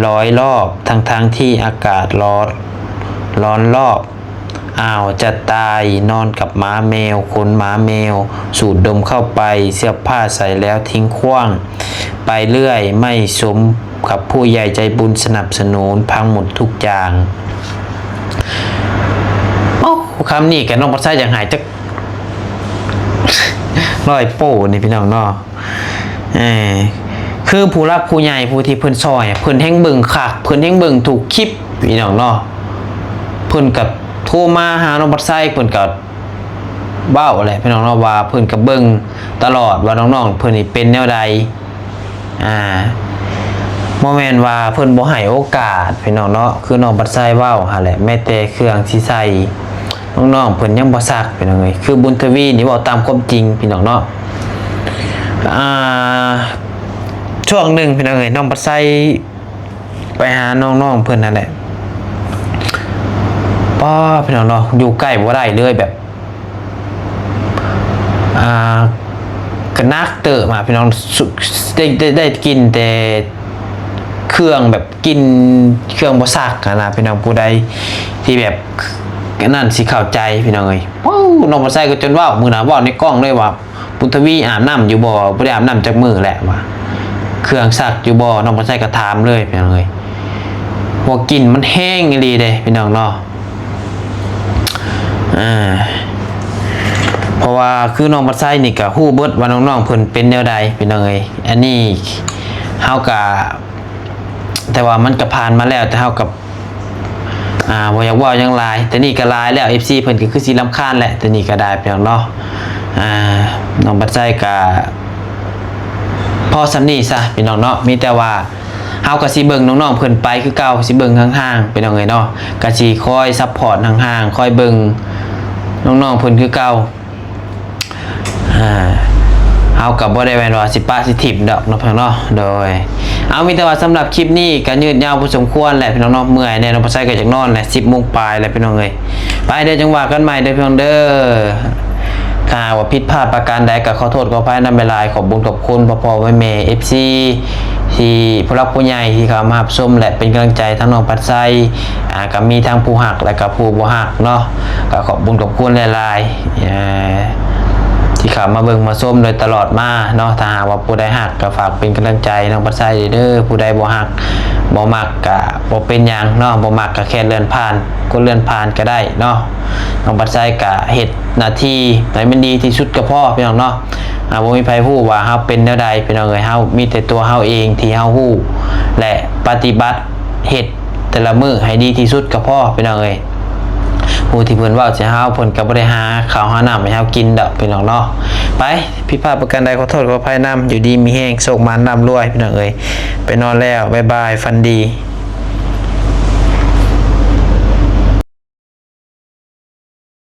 ຮ້ອຍລອບ ທັງໆທີ່ອາກາດຮ້ອນ ຮ້ອນລອບ ອ້າວ ຈະຕາຍ ນອນກັບໝາແມວ ຂົນໝາແມວ ສູດດົມເຂົ້າໄປ ເສື້ອຜ້າໃສ່ແລ້ວຖິ້ງຂວ້າງໄປເລື້ອຍ ໄມ່ສົມກັບຜູ້ໃຫຍ່ໃຈບຸນສະໜັບສະໜູນ ພັງໝົດທຸກຢ່າງ. ໂອ້ ຄຳນີ້ກະນ້ອງພັດໄຊຢາກໃຫ້ຈັກຮ້ອຍໂປ້ນີ້ພີ່ນ້ອງເນາະ ເອີ ຄືຜູ້ຫຼັກຜູ້ໃຫຍ່ຜູ້ທີ່ເພິ່ນຊ່ອຍ ເພິ່ນແຮ່ງເບິ່ງຄັກ ເພິ່ນແຮ່ງເບິ່ງທຸກຄລິບພີ່ນ້ອງເນາະ ເພິ່ນກະໂທມາຫານ້ອງພັດໄຊ ເພິ່ນກະເວົ້າແຫຼະພີ່ນ້ອງເນາະ ວ່າເພິ່ນກະເບິ່ງຕະຫຼອດວ່ານ້ອງໆ ເພິ່ນນີ້ເປັນແນວໃດ ອ່າ ບໍ່ແມ່ນວ່າເພິ່ນບໍ່ໃຫ້ໂອກາດພີ່ນ້ອງເນາະ ຄືນ້ອງພັດໄຊເວົ້າຫັ້ນແຫຼະ ແມ້ແຕ່ເຄື່ອງທີ່ໃສ່ ນ້ອງໆ ເພິ່ນຍັງບໍ່ຊັກພີ່ນ້ອງເອີຍ ຄືບຸນທະວີນີ້ເວົ້າຕາມຄວາມຈິງພີ່ນ້ອງເນາະ ອ່າ ຊ່ວງໜຶ່ງພີ່ນ້ອງເອີຍ ນ້ອງພັດໄຊໄປຫານ້ອງໆ ເພິ່ນຫັ້ນແຫຼະ ປ້າ ພີ່ນ້ອງເນາະ ຢູ່ໃກ້ບໍ່ໄດ້ເລີຍ ແບບ ອ່າ ກະໜັກເຕີບມາພີ່ນ້ອງ ໄດ້ ໄດ້ ໄດ້ກິນແຕ່ເຄື່ອງແບບ ກິນເຄື່ອງບໍ່ຊັກຫັ້ນນະພີ່ນ້ອງ ຜູ້ໃດທີ່ແບບ ອັນນັ້ນຊິເຂົ້າໃຈພີ່ນ້ອງເອີຍ. ໂອ້ ນ້ອງປາໄຊກໍຈົນເວົ້າ ມື້ນັ້ນເວົ້າໃນກ້ອງເລີຍວ່າ ບຸນທະວີອາບນ້ຳຢູ່ບໍ່? ບໍ່ໄດ້ອາບນ້ຳຈັກມື້ແຫຼະວ່າ ເຄື່ອງຊັກຢູ່ບໍ່? ນ້ອງປາໄຊກໍຖາມເລີຍພີ່ນ້ອງເອີຍ ວ່າກິ່ນມັນແຮງອີ່ຫຼີເດ້ພີ່ນ້ອງເນາະ. ອ່າ ເພາະວ່າຄືນ້ອງປາໄຊນີ້ກໍຮູ້ເບິດວ່ານ້ອງໆເພິ່ນເປັນແນວໃດພີ່ນ້ອງເອີຍ. ອັນນີ້ເຮົາກໍ ແຕ່ວ່າມັນກໍຜ່ານມາແລ້ວ ແຕ່ເຮົາກໍ ອ່າ ບໍ່ຢາກເວົ້າຫຍັງຫຼາຍ ແຕ່ນີ້ກໍຫຼາຍແລ້ວ ເອັຟຊີ ເພິ່ນກໍຄືຊິລຳຄານແຫຼະ ແຕ່ນີ້ກໍໄດ້ພີ່ນ້ອງເນາະ. ອ່າ ນ້ອງປາໄຊກໍພໍສ່ຳນີ້ຊະພີ່ນ້ອງເນາະ ມີແຕ່ວ່າເຮົາກໍຊິເບິ່ງນ້ອງໆເພິ່ນໄປຄືເກົ່າ ຊິເບິ່ງຫ່າງໆພີ່ນ້ອງເອີຍເນາະ ກໍຊິຄອຍຊັບພອດຫ່າງໆ ຄອຍເບິ່ງນ້ອງໆເພິ່ນຄືເກົ່າ. ອ່າ ເຮົາກໍບໍ່ໄດ້ແມ່ນວ່າຊິປະຊິຖິ້ມດອກເນາະພີ່ນ້ອງເນາະ. ໂດຍ ເອົາ ມີແຕ່ວ່າສຳລັບຄລິບນີ້ກໍຍືດຍາວພໍສົມຄວນແຫຼະພີ່ນ້ອງເນາະ ເມື່ອຍແດ່ ນ້ອງປາໄຊກໍຢາກນອນແຫຼະ ສິບໂມງປາຍແລ້ວພີ່ນ້ອງເອີຍ. ໄປເດີ ຈັ່ງວ່າກັນໃໝ່ເດີພີ່ນ້ອງເດີ. ຖ້າຫາກວ່າຜິດພາດປະການໃດກໍຂໍໂທດຂໍອະໄພນຳຫຼາຍໆ. ຂອບບຸນຂອບຄຸນພໍ່ໆແມ່ໆ ເອັຟຊີ ທີ່ຜູ້ຫຼັກຜູ້ໃຫຍ່ທີ່ເຂົ້າມາຮັບຊົມ ແລະ ເປັນກຳລັງໃຈທັງນ້ອງປາໄຊ ອ່າ ກໍມີທັງຜູ້ຮັກ ແລະ ກໍຜູ້ບໍ່ຮັກເນາະ ກໍຂອບບຸນຂອບຄຸນຫຼາຍໆ ເອີ ທີ່ເຂົ້າມາເບິ່ງມາຊົມໂດຍຕະຫຼອດມາເນາະ. ຖ້າຫາກວ່າຜູ້ໃດຮັກກໍຝາກເປັນກຳລັງໃຈນ້ອງປາໄຊເດີ ຜູ້ໃດບໍ່ຮັກບໍ່ມັກກໍບໍ່ເປັນຫຍັງເນາະ ບໍ່ມັກກໍແຄ່ເລື່ອນຜ່ານ ກົດເລື່ອນຜ່ານກໍໄດ້ເນາະ. ນ້ອງປາໄຊກໍເຮັດໜ້າທີ່ໃຫ້ມັນດີທີ່ສຸດກໍພໍພີ່ນ້ອງເນາະ. ອ່າ ບໍ່ມີໃຜຮູ້ວ່າເຮົາເປັນແນວໃດພີ່ນ້ອງເອີຍ ເຮົາມີແຕ່ຕົວເຮົາເອງທີ່ເຮົາຮູ້ ແລະ ປະຕິບັດເຮັດແຕ່ລະມື້ໃຫ້ດີທີ່ສຸດກໍພໍພີ່ນ້ອງເອີຍ. ຜູ້ທີ່ເພິ່ນເວົ້າໃສ່ເຮົາ ເພິ່ນກໍບໍ່ໄດ້ຫາເຂົ້າຫານ້ຳໃຫ້ເຮົາກິນດອກພີ່ນ້ອງເນາະ. ໄປ ຜິດພາດປະການໃດຂໍໂທດຂໍອະໄພນຳ. ຢູ່ດີມີແຮງ ໂຊກໝານ ລ່ຳລວຍພີ່ນ້ອງເອີຍ. ໄປນອນແລ້ວ ບາຍບາຍ ຝັນດີ.